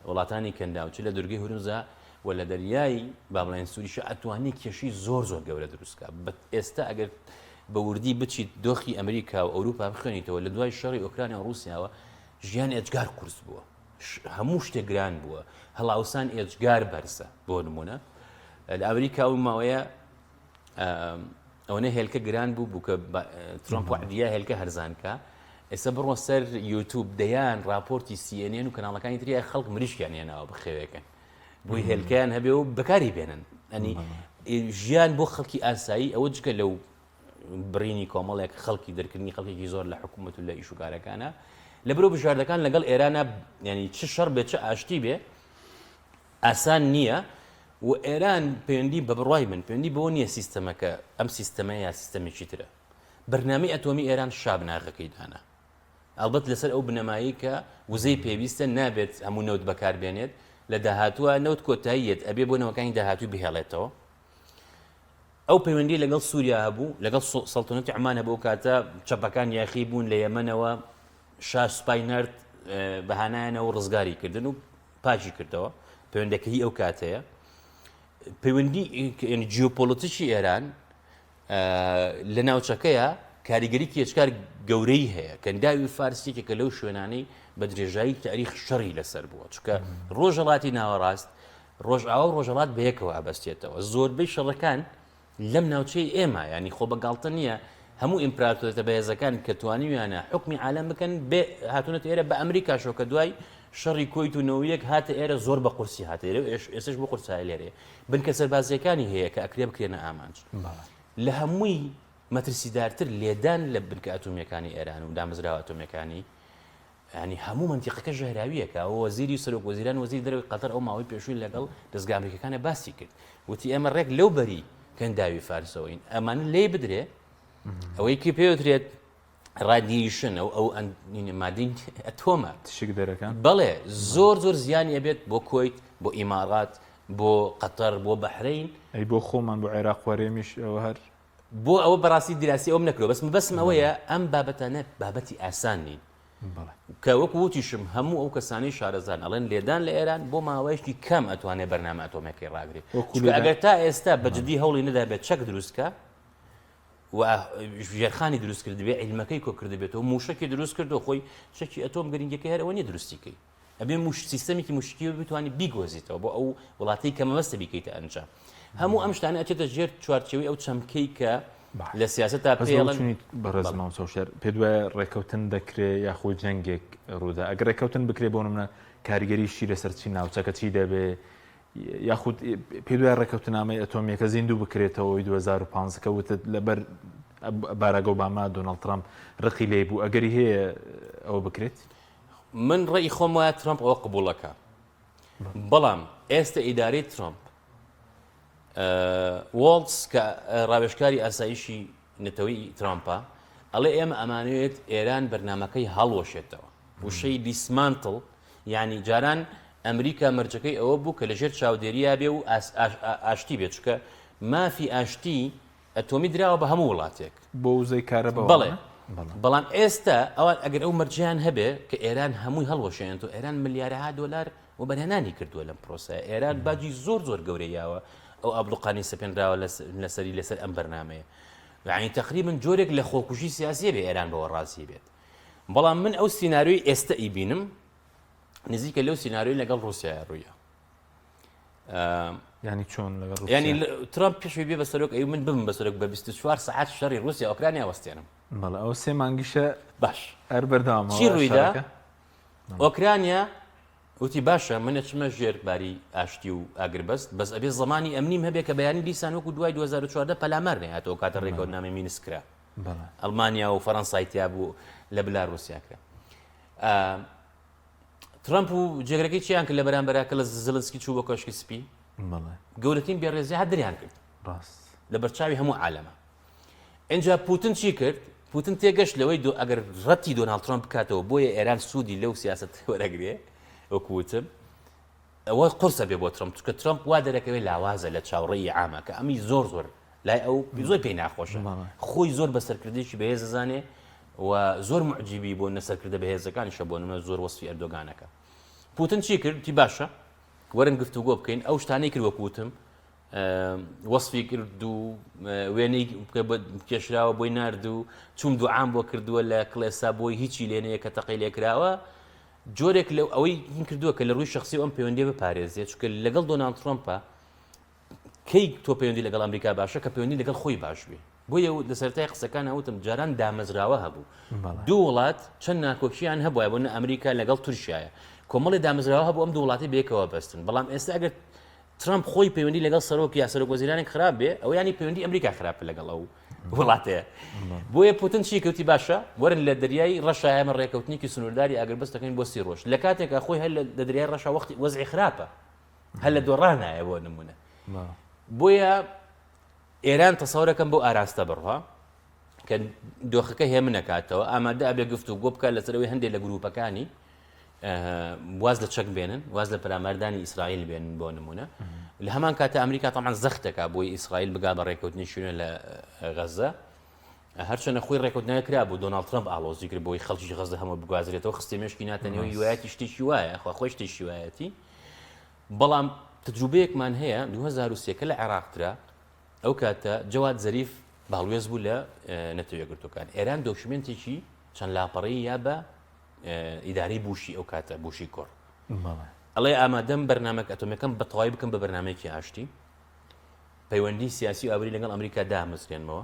وڵاتانی کەنداو چ لە دورگەی هورمزا و لە دەریای با بڵێن سووریشە ئەتوانێ کێشەی زۆر زۆر گەورە دروستکە ئێستا ئەگەر بە وردی بچیت دۆخی ئەمریکا و ئەوروپا بخوێنیتەوە لە دوای شەڕی ئۆکرانیا و ڕووسیاوە ژیان ئێجگار قورس بووە هەموو شتێک گران بووە هەڵاوسان ئێجگار بەرزە بۆ نمونە لە ئەمریکا ئەو ماوەیە ئەوەنە هێلکە گران بوو بوو کە ترۆمپ وعدیا هێلکە هەرزانکە ئێستا بڕۆ سەر یوتوب دەیان راپۆرتی CNN و کەناڵەکانی تری خەڵک مریشکیان هێناوە بخێوێکن بۆی هێلکەیان هەبێ و بەکاری بێنن ئەنی ژیان بۆ خەڵکی ئاسایی ئەوە جگە لەو بڕینی کۆمەڵێک خەڵکی دەرکردنی خەڵکێکی زۆر لە حکوومەت و لە ئیشوکارەکانە لە برۆ بژاردەکان لەگەڵ ئێرانە ینی چ شەڕ بێ چ ئاشتی بێ ئاسان نییە و ئێران پەیوەندی بە بڕوای من پەیوەندی بەوە نییە سیستەمەکە ئەم سیستەمە یا سیستەمێکی ترە. بەرنامەی ئەتۆمی ئێران شا بناغەکەی دانا. ئەڵبەت لەسەر ئەو بنەمایەی کە وزەی پێویستە نابێت هەموو نەوت بەکار بێنێت، لە داهاتووە نەوت کۆتایی یەت ئەبێ بۆ نەوەکانی داهاتووی بهێڵێتەوە. ئەو پەیوەندی لەگەڵ سووریا هەبوو، لەگەڵ سەڵتەنەتی عومان هەبوو، ئەو کاتە چەپەکان یاخی بوون لە یەمەنەوە شا سوپای نارد بە هانایانەوە ڕزگاری کردن و پاکی کردەوە پەیوەندەکە هی ئەو کاتەیە پەیوەندی جیۆپۆلەتیکی ئێران لە ناوچەکەیە کاریگەری کێچکار گەورەی هەیە کەنداوی فارس یەکێکە لەو شوێنانەی بە درێژایی تاریخ شەڕی لەسەر بووە چونکە ڕۆژهەڵاتی ناوەڕاست ڕۆژئاوا و ڕۆژهەڵات بەیەکەوە ئەبەستێتەوە زۆربەی شەڕەکان لەم ناوچەی ئێمە یانی خۆ بە گاڵتە نییە هەموو ئیمپراتۆرێتە بەهێزەکان کە توانیویانە حوکمی عالەم بکەن بێ هاتوونەتە ئێرە بە ئەمریکاشەوە کە دوای شەڕی کۆیت و نەوەیەک هاتە ئێرە زۆر بە قورسی هاتە ئێرە و ئێستش بۆ قورسایی لێرەیە بنکە سەربازیەکانی هەیە کە ئەکرێ بکرێنە ئامانج لە هەمووی مەترسیدارتر لێدان لە بنکە ئەتۆمیەکانی ئێران و دامەزراوە ئەتۆمیەکانی یانی هەموو مەنتیقەکە ژەهراوییەکە، ئەوە وەزیری سەرۆک وەزیران وەزیری دەرەوەی قەتەر ئەو ماوەی پێشووی لەگەڵ دەزگا ئەمریکیەکانە باسی کرد وتی ئێمە ڕێک لەو بەری کەنداوی فارسەوەین ئەمانە لێی بدرێ ئەوەی کە پێوترێت radiation ئەو ئەو مادەی ئەتۆمە تشک دەرەکان بەڵێ زۆر زۆر زیانی ئەبێت بۆ کۆیت بۆ ئیمارات بۆ قەتەر بۆ بەحرین ئەی بۆ خۆمان بۆ عێراق وەرێمیش ئەوە هەر بۆ ئەوە بەڕاستی دیراسی ئەوم نەکردوە بەس مەبەستم ئەوەیە ئەم بابەتانە بابەتی ئاسان نین کە وەکو وتیشم هەموو ئەو کەسانەی شارەزان ئەڵێن لێدان لە ئێران بۆ ماوەیەکی کەم ئەتوانێت بەرنامە ئەتۆمەکەی ڕاگرێت چونکە ئەگەر تا ئێستا بە جدی هەوڵی نەدابێت چەک دروستکە و ژێرخانی دروست کردبێ عیلمەکەی کۆ کردبێتەوە موشەکی دروست کردو خۆی چەکی ئەتۆم گرنگەکەی هەر ئەوە نیە دروستیکەی ئەبێ موش سیستەمێکی موشکی بتوانانی بیگۆزیتەوە بۆ ئەو وڵاتەی کە مەبەستە بیکەیتە ئەنجام هەموو ئەم شتانە ئەچێتە ژێر چوارچێوەی ئەو چەمکەی کە لە سیاسەتا پێڵن بەڕێز مامۆستا پێت وایە ڕێکەوتن دەکرێ یاخود جەنگێک ڕوودا ئەگەر ڕێکەوتن بکرێ بۆ نمونە کاریگەریشی لەسەر چی ناوچەکە چی دەبێ یاخود پێ دوای ڕێکەوتنامەی ئەتۆمیەکە زیندوو بکرێتەوەی 2015 کە وتت لەبەر باراک ئۆباما دۆناڵد ترامپ ڕقی لێ بوو ئەگەری هەیە ئەوە بکرێت؟ من ڕەئی خۆم وایە ترەمپ ئەوە قبوڵەکا بەڵام ئێستە ئیدارەی ترەمپ وۆڵتس کە ڕاوێژکاری ئاسایشی نەتەوەی ترامپە ئەڵێ ئێمە ئەمانەوێت ئێران بەرنمەکەی هەڵوەشێتەوە وشەی dismantle یعنی جاران ئەمریکا مەرجەکەی ئەوە بوو کە لەژێر چاودێریا بێ و ئاشتی بێت چکە مافی ئاشتی ئەتۆمی دراوە بە هەموو وڵاتێک. بۆ وزەی کارەبا بەڵێ بەڵام ئێستا ئەوان ئەگەر ئەو مەرجیان هەبێ کە ئێران هەمووی هەڵوەشێنێت و ئێران ملیارەها دۆلار وەبەرهێنانی کردووە لەم پرۆسەیە ئێران باجی زۆر زۆر گەورەی یاوە ئەو ئابلوقانی سەپێنراوە لەسەری لەسەر ئەم بەرنمەیە یعنی تقریبا جۆرێک لە خۆکوژی سیاسیە بێ ئێران بەوە ڕازی بێت بەڵام من ئەو سیناریۆی ئێستا ئیبینم. نزیکە لەو سیناریۆی لەگەڵ ڕووسیا ڕوویە. ینی چۆن لەگەڵ ینی ترامپ پێشوی بێ بە سەرۆک ئەی من ببم بە سەرۆک بە 24 سعات شەڕی رووسیا ئۆکرانیا وەستێنم. بەڵێ ئەو سێ مانگیشە باش هەر بەردەوام چی ڕوویدا؟ ئۆکرانیا وتی باشە من ئەچمە ژێر باری ئاشتی و ئاگربەست بەس ئەبێ زمانی ئەمنیم هەبێ کە بەیانی دیسان وەکو دوای 2014 پەلامار نەیاتەوە کاتە ڕێکەوتنامەی مینسک کرا ئەڵمانیا و فەرەنسای تیا بوو لە بلاروسیا کرا ترەمپ و جێگرەکەی چیان کرد لە بەرامبەرا کە لە زلنسکی چوو بۆ کۆشکی سپی گەورەترین بێڕێزی هەر دریان کرد لە بەرچاوی هەموو عالەمە ئینجا پوتن چی کرد؟ پوتن تێگەشت لەوەی دۆ ئەگەر ڕەتی دۆناڵد ترەمپ بکاتەوە بۆیە ئێران سوودی لەو سیاسەت وەرەگرێ وەکو وتم ئەوە قورسە بێ بۆ ترەمپ چونکە ترەمپ وا دەرەکەوێت لاوازە لە چاوڕێی عامە کە ئەمی زۆر زۆر لای ئەو زۆر پێی ناخۆشە خۆی زۆر بە سەرکردێکی بەهێزەزانێ و زۆر معجیبی بۆ نەسەرکردە بەهێزەکانیشە بۆ نمە زۆر وەسفی ئەردۆگانەکە پوتن چی کرد تی باشە وەرن گفتوگۆ بکەین ئەو شتانەی کرد وەکو وتم وەسفی کرد و وێنەی کێشراوە بۆی نارد و چوم دوعام بۆ کردووە لە کڵێسا بۆی هیچی لێنەیە کە تەقەی لێکراوە جۆرێک لەو ئەوەی هین کردووە کە لە ڕووی شخصی ئەم پەیوەندی بپارێزێت چونکە لەگەڵ دۆناڵد ترۆمپە کەی تۆ پەیوەندی لەگەڵ ئەمریکا باشە کە پەیوەندی لەگەڵ خۆی باش بێ بۆیە لە سەرەتای قسەکان وتم جاران دامەزراوە هەبوو دوو وڵات چەند ناکۆکییان هەبووە بۆ نە ئەمریکا لەگەڵ تورکیایە کۆمەڵی دامەزراوە هەبوو ئەم دوو وڵاتی بێکەوە بەستن بەڵام ئێستا ئەگەر ترەمپ خۆی پەیوەندی لەگەڵ سەرۆک یا سەرۆک وەزیرانێک خراپ بێ ئەو ینی پەیوەندی ئەمریکا خراپە لەگەڵ ئەو وڵاتەیە بۆیە پوتن چی کەوتی باشە وەرن لە دەریای ڕەشا ئێمە ڕێکەوتنێکی سنوورداری ئاگربەست دەکەین بۆ سی ڕۆژ لە کاتێکا خۆی هەر لە دەریای ڕەشا وەختی وەزعی خراپە هەر لە دۆڕانایە بۆ نمونە بۆیە ئێران تەسەورەکەم بۆ ئاراستە بڕوا کە دۆخەکە هێمنەکاتەوە ئامادە ئەبێ گفت و گۆ بکات لەسەرەوەی هەندێک لە گروپەکانی واز لە چەک بێنن واز لە پەلاماردانی ئیسرائیل بێنن بۆ نمونە لە هەمان کاتە ئەمریکا تەمان زەختەکە بۆی ئیسرائیل بگا بە ڕێککەوتنی شوێنە لە غەزە هەرچەنە خۆی ڕێکوتنەوە کرا بوو دۆناڵد ترەمپ ئاڵۆزی کرد بۆی خەڵکی غەزە هەموو بگوازرێتەوە خستی مێشکی ناتەنیەوە هیوایەتی شتێکی وایە خوا خۆی شتێکی وایەتی بەڵام تجروبەیەکمان هەیە 2023 کە لە عێراق درا ئەو کاتە جەواد زەریف باڵوێز بوو لە نەتەوە یەکگرتووەکان ئێران document ێکی چەند لاپەڕەیی یا بە ئیدارەی بوشی ئەو کاتە بوشی کوڕ ئەڵێ ئامادەم بەرنامەک ئەتۆمەکەم بە تەواوی بکەم بە بەرنمەیەکی ئاشتی پەیوەندی سیاسی و ئابووری لەگەڵ ئەمریکا دامەزرێنمەوە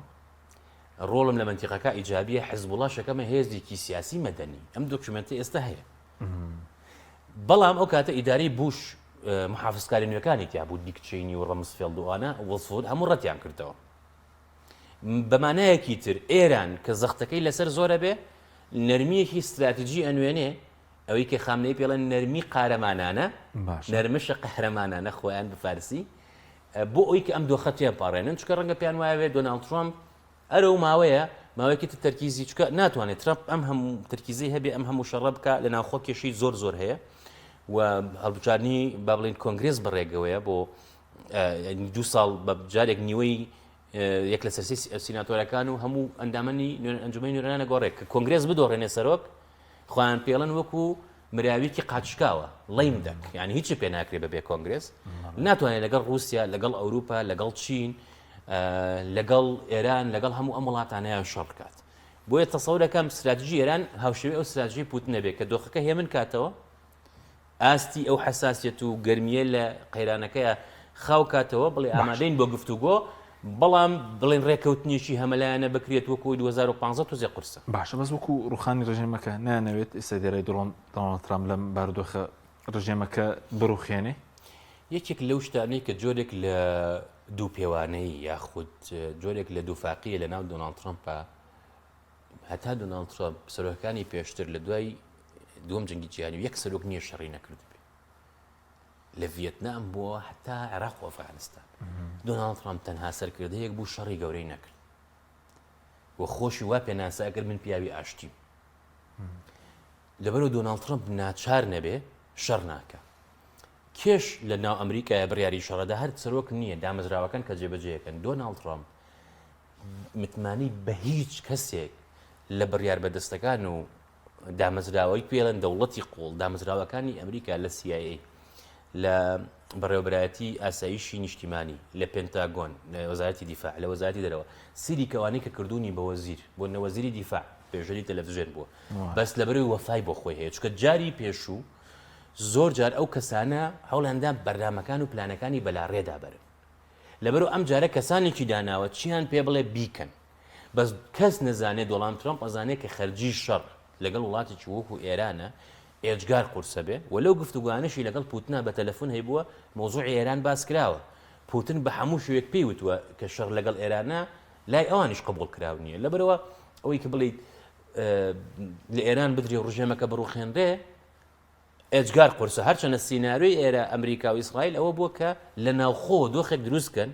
ڕۆڵم لە مەنتیقەکە ئیجابیە حزبوڵا شەکەمە هێزێکی سیاسی مەدەنی ئەم document ە ئێستا هەیە بەڵام ئەو کاتە ئیدارەی بوش محافزکاری نوێکانی تیا بوو دیک چینی و ڕەمسفێڵد و ئەوانە وڵسفود هەموو ڕەتیان کردەوە بە مانایەکی تر ئێران کە زەختەکەی لەسەر زۆرە بێ نەرمییەکی ستراتیجی ئەنوێنێ، ئەوەی کە خامنەیی پێڵێن نەرمی قارەمانانە، نەرمشە قەهرەمانانە خۆیان بە فارسی، بۆ ئەوی کە ئەم دۆخە تێپەڕێنن، چونکە ڕەنگە پێیان وایە دۆناڵد ترەمپ ئەرە و ماوەیە ماوەیەکی تر تەرکیزی چونکە ناتوانێت ترەمپ ئەم هەموو تەرکیزەی هەبێ ئەم هەموو شەڕە بکا لە ناوخۆ کێشەی زۆر زۆر هەیە و هەڵبژاردنی با بڵێین کۆنگرێس بەڕێگەوەیە بۆ دوو ساڵ بە جارێک نیوەی یەک لەسەر سێی سیناتۆرەکان و هەموو ئەندامانی ئەنجومەنی نوێنەران ئەگۆڕێ کە کۆنگرێس بدۆڕێنێ سەرۆک خۆیان پێڵن وەکو مراویکی قاچشکاوە lame duck یعنی هیچی پێ ناکرێ بەبێ کۆنگرێس ناتوانێت لەگەڵ رووسیا لەگەڵ ئەوروپا لەگەڵ چین لەگەڵ ئێران لەگەڵ هەموو ئەم وڵاتانەیان شەڕ بکات بۆیە تەسەورەکەم استراتیژی ئێران هاوشێوەی ئەو استراتیژی پوتن نەبێت کە دۆخەکە هێمن کاتەوە ئاستی ئەو حەساسیەت و گەرمییە لە قەیرانەکەیا خاو کاتەوە، بڵێ ئامادەین بۆ گفتوگۆ، بەڵام بڵێن ڕێککەوتنێکی هەمەلایەنە بکرێت وەکو 2015 تۆزێ قورسە. باشە بەس وەکو ڕوخانی ڕژێمەکە نایانەوێت ئێستا دێرای دۆناڵد ترامپ لەم بارودۆخە ڕژێمەکە بڕوخێنێ؟ یەکێک لەو شتانەی کە جۆرێک لە دووپێوانەیی یاخود جۆرێک لە دووفاقییە لەناو دۆناڵد ترامپا، هەتا دۆناڵد ترامپ سەرۆکانی پێشتر لە دوای دووەم جەنگی جیهانی و یەک سەرۆک نییە شەڕی نەکردبێ لە ڤیەتنام بووە هەتا عێراق و ئەفغانستان دۆناڵد ترامپ تەنها سەرکردەیەک بوو شەڕی گەورەی نەکرد و خۆشی وا پێناسە ئەگەر من پیاوی ئاشتیم لەبەرو دۆناڵد ترامپ ناچار نەبێ شەڕ ناکە کێش لە ناو ئەمریکایە بڕیاری شەڕەدا هەر سەرۆک نییە دامەزراوەکان کە جێبەجێەکەن دۆناڵد ترامپ متمانەی بە هیچ کەسێک لە بڕیاربەدەستەکان و دامەزراوەی پێڵێن دەوڵەتی قوڵ دامەزراوەکانی ئەمریکا لە CIA لە بەڕێوەبەرایەتی ئاسایشی نیشتیمانی لە پنتاگۆن لە وەزارەتی دیفاع لە وەزارەتی دەرەوە سری کەوانەی کە کردوونی بە وەزیر بۆ نەوەزیری دیفاع پێشەری تەلەڤزیۆن بووە بەس لەبەرەوەی وەفای بۆ خۆی هەیە چونکە جاری پێشوو. زۆر جار ئەو کەسانە هەوڵیاندا بەرنامەکان و پلانەکانی بەلاڕێدا بەرن. لەبەرئەوە ئەم جارە کەسانێکی داناوە چیان پێ بڵێ بیکەن. بەس کەس نەزانێ دۆڵاند ترەمپ ئەزانێ کە خەرجی شەڕ لەگەڵ وڵاتێکی وەکو ئێرانە ئێجگار قورسە بێ و لەو گفتوگۆیانەشی لەگەڵ پوتنا بە تەلەفون هەیبووە مەوزوعی ئێران باس کراوە پوتن بە هەموو شێوەیەک پێی وتووە کە شەڕ لەگەڵ ئێرانە لای ئەوانیش قبوڵ کراو نییە لەبەرئەوە ئەوەی کە بڵێیت لە ئێران بدرێ و ڕژێمەکە بڕوخێنرێ ئێجگار قورسە هەرچەنە سیناریۆی ئێرە ئەمریکا و ئیسرائیل ئەوە بووە کە لە ناوخۆ دۆخێک دروست کەن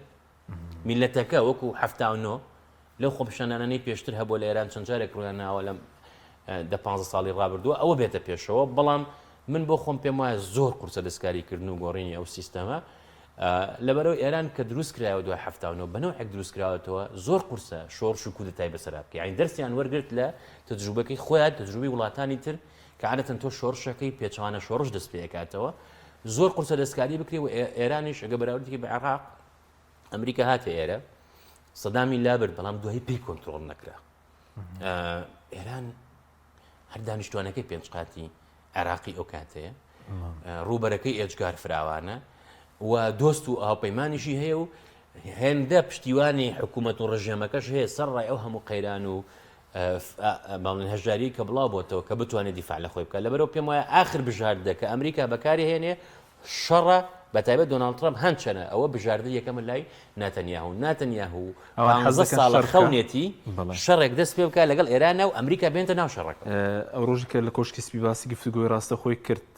میلەتەکە وەکو 79 لەو خۆپیشاندانانەی پێشتر هەبووە لە ئێران چەند جارێک ڕوویان ناوە لەم دە پ ساڵی ڕابردووە ئەوە بێتە پێشەوە بەڵام من بۆ خۆم پێم وایە زۆر قورسە دەستکاریکردن و گۆڕینی ئەو سیستەمە لەبەرەوە ئێران کە دروست کرایەوە دوای 79 بە نەوعێک دروست کراوەتەوە زۆر قورسە شۆڕش و کودەتای بەسەرا بکەی یانی دەرسیان وەرگرت لە تەجروبەکەی خۆیان تەجروبەی وڵاتانی تر کە عادەتەن تۆ شۆڕشەکەی پێچەوانە شۆڕش دەست پێکاتەوە زۆر قورسە دەستکاری بکرێ و ئێرانیش ئەگە بەراوردێکی بە عێراق ئەمریکا هاتە ئێرە سەدامی لابرد بەڵام دوایی پێی کۆنتترۆل نەکرا ئێران هەر دانیشتوانەکەی پێنج قاتی عێراقی ئەو کاتەیە ڕووبەرەکەی ئێجگار فراوانە و دۆست و هاوپەیمانیشی هەیە و هێندە پشتیوانی حکوومەت و ڕژێمەکەش هەیە سەر ڕای ئەو هەموو قەیران و باڵێن هەژاری کە بڵاو بۆتەوە کە بتوانێت دیفاع لە خۆی بکات لەبەرەوە پێم وایە ئاخر بژاردە کە ئەمریکا بەکاری هێنێ شەڕە بە تایبەت دۆناڵد ترەمپ هەنچەنە ئەوە بژاردە یەکەمە لای ناتەنیاهو ناتەنیاهو ئەوان حەز پانزە دەکەن ساڵە شەڕ بکا خەونێتی بەڵێ. شەڕێک دەست پێ بکا لەگەڵ ئێرانە و ئەمریکا بێنتە ناو شەڕەکە. ئەو ڕۆژی کە لە کۆشکی سپی باسی گفتوگۆی ڕاستەخۆی کرد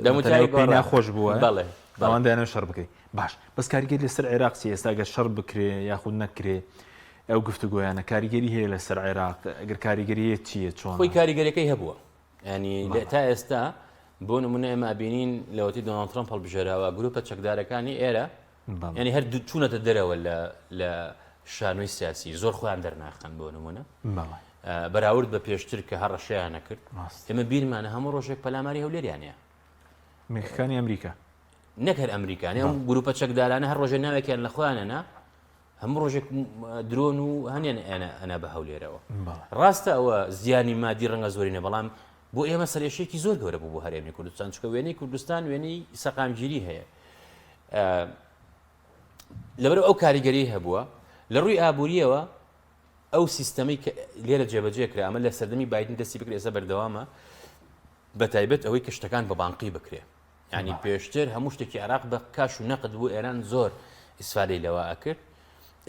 دەموچاوی نەتەنیاهو پێی گۆڕا. ناخۆش بووە بەڵێ بەڵێ. ئەوان دەیانەوێت شەڕ بکەی باش بەس کاریگەری لەسەر عێراق چیە ئێستا گەر شەڕ بکرێ یاخود نەکرێ ئەو گفتوگۆیانە کاریگەری هەیە لەسەر عێراق ئەگەر کاریگەری هەیە چییە خۆی چۆنە؟ کاریگەریەکەی هەبووە ینی بەڵێ. تا ئێستا بۆ نمونە ئێمە ئەبینین لەوەتی دۆناڵد ترەمپ هەڵبژێراوە گروپە چەکدارەکانی ئێرە بەڵێ. ینی هەر چوونەتە دەرەوە لە لە شانۆی سیاسی زۆر خۆیان دەرناخەن بۆ نمونە بەڵێ. بەراورد بە پێشتر کە هەڕەشەیان نەکرد ڕاست. ئێمە بیرمانە هەموو ڕۆژێک پەلاماری هەولێریان هەیە میخەکانی ئەمریکا. نەک هەر ئەمریکا ئەم بەڵێ. گروپە چەکدارانە هەر ڕۆژێ ناوێکیان لە خۆیانە نا هەموو ڕۆژێک درۆن و هەنێن ئەنا بە هەولێرەوە. ڕاستە ئەوە زیانی مادی ڕەنگە زۆری نە بەڵام بۆ ئێمە سەرێشێکی زۆر گەورە بوو بۆ هەرێمی کوردستان چکە وێنەی کوردستان وێنەی سەقامگیری هەیە. لەبەر ئەو کاریگەری هەبووە لە ڕووی ئابووریەوە ئەو سیستەمەی کە لێرە جێبەجێ کرا ئەمە لە سەردەمی بایدن دەستی بکرێت ئێستا بەردەوامە بە تایبەت ئەوەی کە شتەکان بە بانقی بکرێ یانی پێشتر هەموو شتێکی عێراق بە کاش و نەقد بوو ئێران زۆر ئیسفادەی لەوە ئەکرد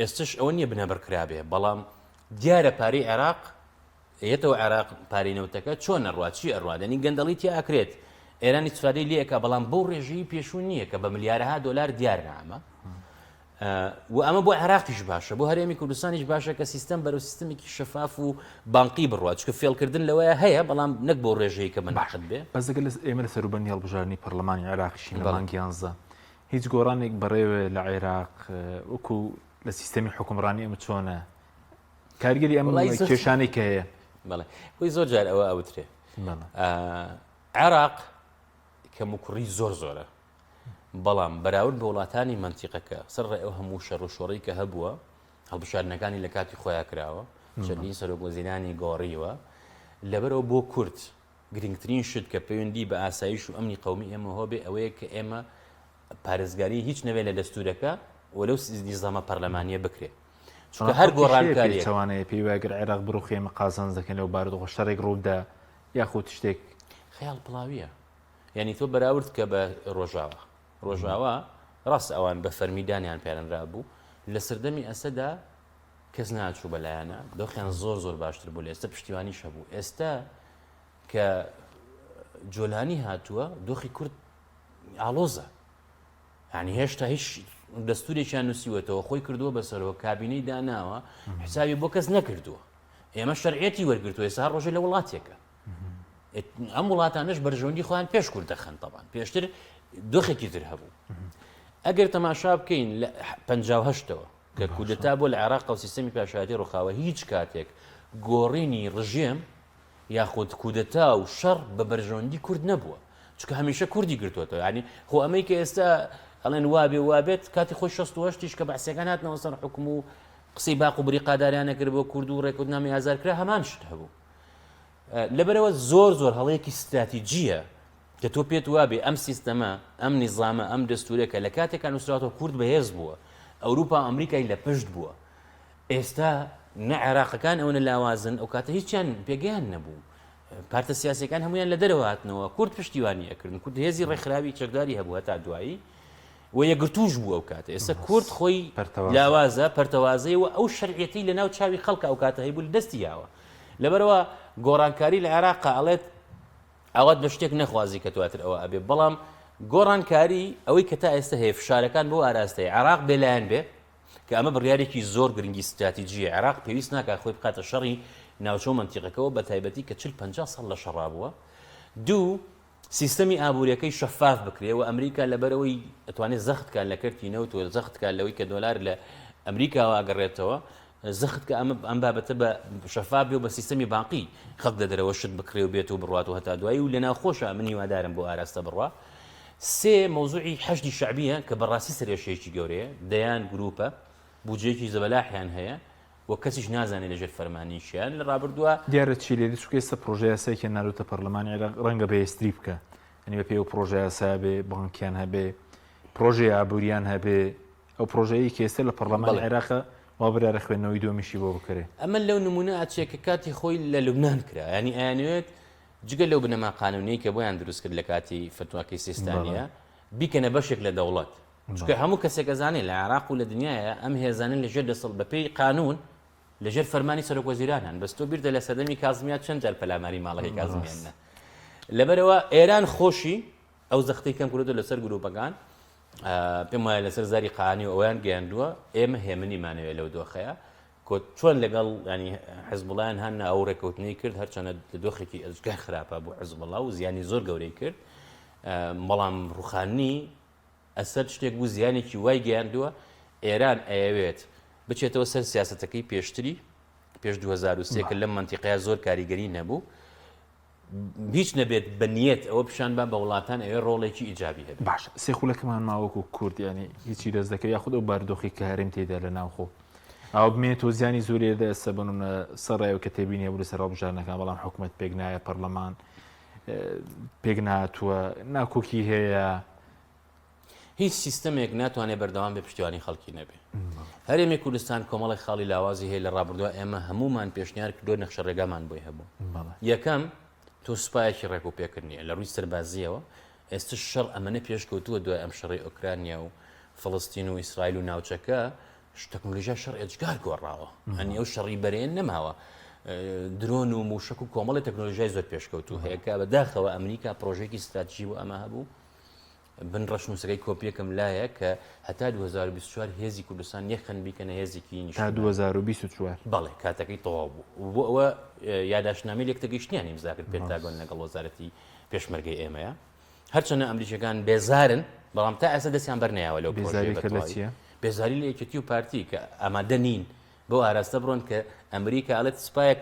ئێستش ئەوە نییە بنەبڕ کرابێ بەڵام دیارە پارەی عێراق یەتەوە عێراق پارەی نەوتەکە چۆن ئەڕوا چی ئەڕوا دەنی گەندەڵی تیا ئەکرێت ئێران ئیسفادەی لێ ئەکا بەڵام بەو ڕێژەی پێشوو نییە کە بە ملیارەها دۆلار دیار نامە و ئەمە بۆ عێراقیش باشە بۆ هەرێمی کوردستانیش باشە کە سیستەم بەرەو سیستمێکی شەفاف و بانقی بڕوات چونکە فێڵکردن لەوەیە هەیە بەڵام نەک بۆ ڕێژەی کە باش بەناحەق بێ. بەس ئەگەر لە ئێمە لە سەروبەندی هەڵبژاردنی پەرلەمانی عێراقیشین لە بەڵێ. مانگی یانزە هیچ گۆڕانێک بەڕێوەیە لە عێراق وەکو لە سیستەمی حوکمڕانی ئەمە چۆنە کاریگەری ئەم وەڵای زۆر کێشانەی کە هەیە؟ بەڵێ خۆی زۆر جار ئەوە ئەوترێ بەڵێ. عێراق کەموکوڕی زۆر زۆرە بەڵام بەراورد بە وڵاتانی مەنتیقەکە، سەرەڕای ئەو هەموو شەڕ و شۆڕەی کە هەبووە، هەڵبژاردنەکانی لە کاتی خۆیا کراوە، چەندین سەرۆک وەزیرانی گۆڕیوە، لەبەرئەوە بۆ کورد گرنگترین شت کە پەیوەندی بە ئاسایش و ئەمنی قەومی ئێمەوە بێ ئەوەیە کە ئێمە پارێزگاری هیچ نەبێ لە دەستورەکە و لەو نیزامە پەرلەمانیە بکرێ. چونکە هەر گۆڕانکاریەک. پێچەوانەیە پێی وایە گەر عێراق بڕوخێ ئێمە قازانج دەکەین لەو بارودۆخە شەڕێک ڕووبدا یاخود شتێک. خەیاڵ پڵاویە. یانی تۆ بەراورد کە بە ڕۆژاوا. ڕۆژاوا ڕاستە ئەوان بە فەرمی دانیان پێنرابوو لە سەردەمی ئەسەدا کەس ناچوو بەلایەنە دۆخیان زۆر زۆر باشتر بوو لە ئێستا پشتیوانیش هەبوو ئێستا کە جۆلانی هاتووە دۆخی کورد ئاڵۆزە یعنی هێشتا هیچ دەستورێکیان نووسیوەتەوە خۆی کردووە بەسەرەوە کابینەی داناوە حسابی بۆ کەس نەکردووە ئێمە شەرعەتی وەرگرتووە ئێستا ڕۆژێ لە وڵاتێکە ئەم وڵاتانەش بەرژەوەندی خۆیان پێش کورد دەخەن تەبان پێشتر دۆخێکی تر هەبوو ئەگەر تەماشا بکەین لە 1970ەوە کە کودەتا بۆ لە عێراق و سیستەمی پاشایەتی ڕوخاوە هیچ کاتێک گۆڕینی ڕژێم یاخود کودەتا و شەڕ بە بەرژەوەندی کورد نەبووە چونکە هەمیشە کوردی گرتووەتەوە ینی خۆ ئەمەی کە ئێستا ئەڵێن وابێ وابێت کاتی خۆی 68 کە بەعسیەکان هاتنەوە سەر حکوم و قسەی باق و بریقاداریانە کرد بۆ کورد و ڕێکوتنامی ئازار کرا هەمان شت هەبوو لەبەرئەوە زۆر زۆر هەڵەیەکی ستراتیجییە. کە تۆ پێت وابێ ئەم سیستەمە، ئەم نیزامە، ئەم دەستوورە کە لە کاتێکا نووسراوەتەوە کورد بەهێز بووە، ئەوروپا و ئەمریکای لە پشت بووە. ئێستا نە عێراقەکان ئەوەنە لاوازن، ئەو کاتە هیچیان پێگەیان نەبوو. پارتە سیاسیەکان هەمویان لە دەرەوە هاتنەوە، کورد پشتیوانی ئەکردن، کورد هێزی ڕێکخراوی چەکداری هەبوو هەتا دوایی و یەکگرتووش بوو ئەو کاتە. ئێستا کورد خۆی لاوازە، پەرتەوازەیە و ئەو شەرعیەتەی لە ناو چاوی خەڵکە ئەو کاتە هەیبوو لە دەستی یاوە. لەبەرئەوە گۆڕانکاری لە عێراقا ئەڵێت ئاوات بە شتێک نەخوازی کە دواتر ئەوە ئەبێ، بەڵام گۆڕانکاری ئەوەی کە تا ئێستا هەیە فشارەکان بۆ ئاراستەیە عێراق بێلایەن بێ کە ئەمە بڕیارێکی زۆر گرنگی ستراتیجیە، عێراق پێویست ناکات خۆی بخاتە شەڕی ناوچە و مەنتیقەکەوە بە تایبەتی کە 40 50 ساڵ لە شەڕا بووە. دوو، سیستەمی ئابووریەکەی شەفاف بکرێ و ئەمریکا لەبەرئەوەی ئەتوانێ زەخت کات لە کەرتی نەوت و زەخت کات لەوەی کە دۆلار لە ئەمریکاوە ئەگەڕێتەوە زەخت کە ئەمە ئەم بابەتە بە شەفاف بێ و بە سیستەمی بانقی خەڵک لە دەرەوە شت بکڕێ و بێت و بڕوات و هەتا دوایی و لە ناوخۆشە من هیوادارم بۆ ئاراستە بڕوا. سێ، مەوزوعی حەشدی شەعبیە کە بەڕاستی سەرێشەیەکی گەورەیە، دەیان گروپە، بودجەیەکی زەبەلاحیان هەیە و کەسیش نازانێت لەژێر فەرمانی کێن لە ڕابردووە. دیارە چی لێ دێ چونکە ئێستا پڕۆژە یاسایەکیان ناردووتە پەڕلەمانی عێراق ڕەنگە بەهێزتری بکا یانی بەپێی ئەو پڕۆژە یاسایە بێ بانکیان هەبێ پڕۆژەی ئابووریان هەبێ ئەو پڕۆژەیەی کە ئێستا لە پەڕلەمانی عێراقە وا بڕیارە خوێندنەوەی دووەمیشی بۆ بکرێ. ئەمە لەو نموونە ئەچێ کە کاتی خۆی لە لوبنان کرا یانی ئەیانەوێت جگە لەو بنەما قانونیەی کە بۆیان دروست کرد لە کاتی فتواکەی سیستانیە بیکەنە بەشێک لە دەوڵەت چونکە هەموو کەسێک ئەزانێ لە عێراق و لە دنیاە ئەم هێزانە لەژێر دەسەڵ بەپێی قانون لەژێر فەرمانی سەرۆک وەزیرانن بەس تۆ بیرتە لە سەردەمی کازمیا چەند جار پەلاماری ماڵەکەی کازمیان نا لەبەرەوە ئێران خۆشی ئەو زەختەی کەم کردو لەسەر گروپەکان پێم وایە لەسەر زاری قانی و ئەویان گەیاندووە ئێمە هێمنیمانەوێ لەو دۆخەیە کۆ چۆن لەگەڵ ینی حزبڵیان هەن ئەو ڕێککەوتنی کرد هەرچەنە لە دۆخێکی ئەزگار خراپە بۆ حزبڵا و زیانی زۆر گەورەی کرد بەڵام ڕوخانی ئەسەد شتێک بوو زیانێکی وای گەیاندووە ئێران ئەیەوێت بچێتەوە سەر سیاسەتەکەی پێشتری پێش 2023 کە لەم مەنتیقەیە زۆر کاریگەری نەبوو هیچ نەبێت بە نیەت ئەوە پیشان با بە وڵاتان ئەوێ ڕۆڵێکی ئیجابی هەبێت. باشە سێ خولەکمان ماوە وەکو کورد یانی هیچی دەست دەکەوێت یاخود ئەو بارودۆخی کە هەرێم تێیدا لە ناوخۆ ئاوا بمێنێتەوە زیانی زۆری لێ ئێستا بۆ نمونە سەرڕای کە تێبینی هەبوو لەسەر هەڵبژاردنەکان بەڵام حکومەت پێک نایە پەرلەمان پێک نهاتووە ناکۆکی هەیە. هیچ سیستەمێک ناتوانێت بەردەوام بێ پشتیوانی خەڵکی نەبێ. هەرێمی کوردستان کۆمەڵێک خاڵی لاوازی هەیە لە ڕابردووە ئێمە هەمومان پێشنیار کردو نەخشە ڕێگامان بۆی هەبوو. یەکەم تۆ سوپایەکی ڕێک و پێکرد نییە لە ڕووی سەربازیەوە ئێستا شەڕ ئەمەنە پێشکەوتووە دوای ئەم شەڕی ئۆکرانیا و فلستین و ئیسرائیل و ناوچەکە تەکنۆلۆژیا شەڕ ئێجگار گۆڕاوە ئەنی ئەو شەڕی بەرێن نەماوە درۆن و موشک و کۆمەڵی تەکنۆلۆژیای زۆر پێشکەوتوو هەیە کە بەداخەوە ئەمریکا پرۆژێکی ستراتیژی بۆ ئەمە هەبوو بن ڕەشنووسەکەی کۆپیەکم لایە کە هەتا 2024 هێزی کوردستان یەکخەن بیکەنە هێزێکی تا 2024 بەڵێ کاتەکەی تەواو بوو بۆ ئەوە یاداشتنامەی لێکتێگەیشتنیان ئیمزا کرد پنتاگۆن لەگەڵ وەزارەتی پێشمەرگەی ئێمەیە هەرچەنە ئەمریکیەکان بێزارن بەڵام تا ئێستا دەستیان بەرنەیاوە لەو بێزاری لە چییە؟ بێزاری لە یەکێتی و پارتی کە ئامادە نین بۆ ئاراستە بڕۆن کە ئەمریکا ئەڵێت سوپایەک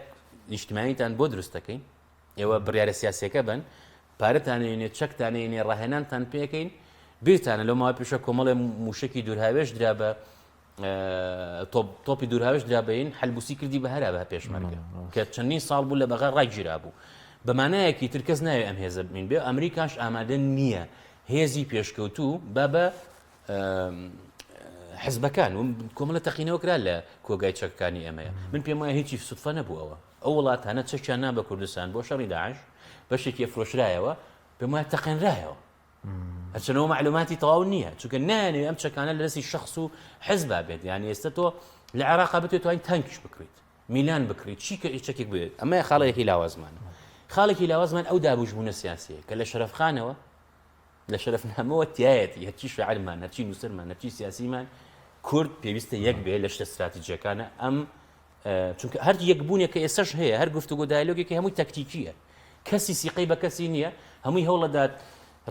نیشتمانیتان بۆ دروست دەکەین ئێوە بڕیارە سیاسیەکە بن پارەتان نێنێ چەکتان نێنێ ڕاهێنانتان پێکەین بیرتانە لەو ماوە پیشە کۆمەڵێ موشکی دوورهاوێژ درا بە تۆپی دوورهاوێژ درا بەین حەلبوسی کردی بە هەرا بە پێشمەرگە کە چەندین ساڵ بوو لە بەغا ڕاگیرا بوو بە مانایەکی تر کەس ناوێ ئەم هێزە بمین بێ ئەمریکاش ئامادە نییە هێزی پێشکەوتوو با بە حزبەکان و کۆمەڵە تەقینەوە کرا لە کۆگای چەکەکانی ئێمەیە من پێم وایە هیچی سوتفە نەبوو ئەوە ئەو وڵاتانە چەکیان نا بە کوردستان بۆ شەڕی داعش بەشێکی ئەفرۆشرایەوە پێم وایە تەقێنرایەوە هەرچەنەوە معلوماتی تەواو نییە چونکە نایانەوێ ئەم چەکانە لە دەستی شخص و حزبا بێت یعنی ئێستا تۆ لە عێراقا بتوێت توانین تانکیش بکڕیت میلان بکڕیت چی کە چەکێک بێت ئەمە خاڵێکی لاوازمان خاڵێکی لاوازمان ئەو دابوشبوونە سیاسیە کە لە شەرەفخانەوە لە شەرەفنامەوە تایەتی هەرچی شاعرمان هەرچی نووسەرمان هەرچی سیاسیمان کورد پێویستە یەک بێ لە شتە استراتیجیەکانە ئەم چونکە هەر یەکبوونێک کە ئێستاش هەیە هەر گفتوگۆ دایلۆگێکی هەمووی تەکتیکیە کەسی سیقەی بە کەسی نییە هەمووی هەوڵەدات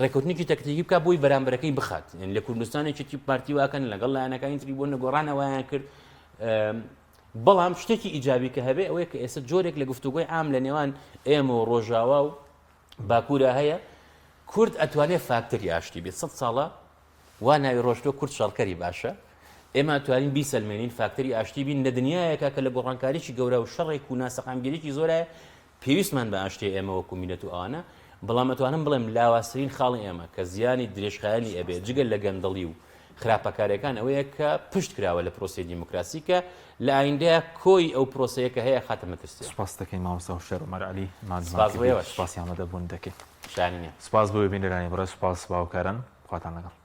ڕێکوتنێکی تەکتیکی بک بۆی بەرامبەرەکەی بخات لە کوردستانێکی پارتی واکەن لەگەڵ لایەنەکانی تری بۆ نەگۆڕانەوەیان کرد بەڵام شتێکی ئیجابی کە هەبێ ئەوەیە کە ئێستا جۆرێک لە گفتوگۆی عام لە نێوان ئێمە و ڕۆژاوا و باکوورا هەیە کورد ئەتوانێت فاکتەری ئاشتی بێت سە ساڵە وا ناوی ڕۆشتوە کورد شەڕکەری باشە ئێمە ئەتوانین بیسەلمێنین فاکتەری ئاشتی بین لە دنیایەکا کە لە گۆڕانکاریی گەورە و شەڕێک و ناسەقامگیریی زۆرایە پێویستمان بە ئاشتیە ئێمە وەکو میلەت و ئەوانە. بەڵام ئەتوانم بڵێم لاوازترین خاڵی ئێمە کە زیانی درێژخایەنی ئەبێ جگە لە گەندەڵی و خراپەکاریەکان ئەوەیە کە پشت کراوە لە پرۆسەی دیموکراسی کە لە ئایندەیا کۆی ئەو پرۆسەیە کە هەیە خاتە مەترسیەوە. سوپاست دەکەین مامۆستا هۆشیار عومەر عەلی ماندوومان سوپاس بۆ کردی ئێوەش. سوپاسی ئامادەبوون دەکەین. شایانی نیە. سوپاس بۆ بینەرانی بەڕێز سوپاس باوکاران خواتان لەگەڵ.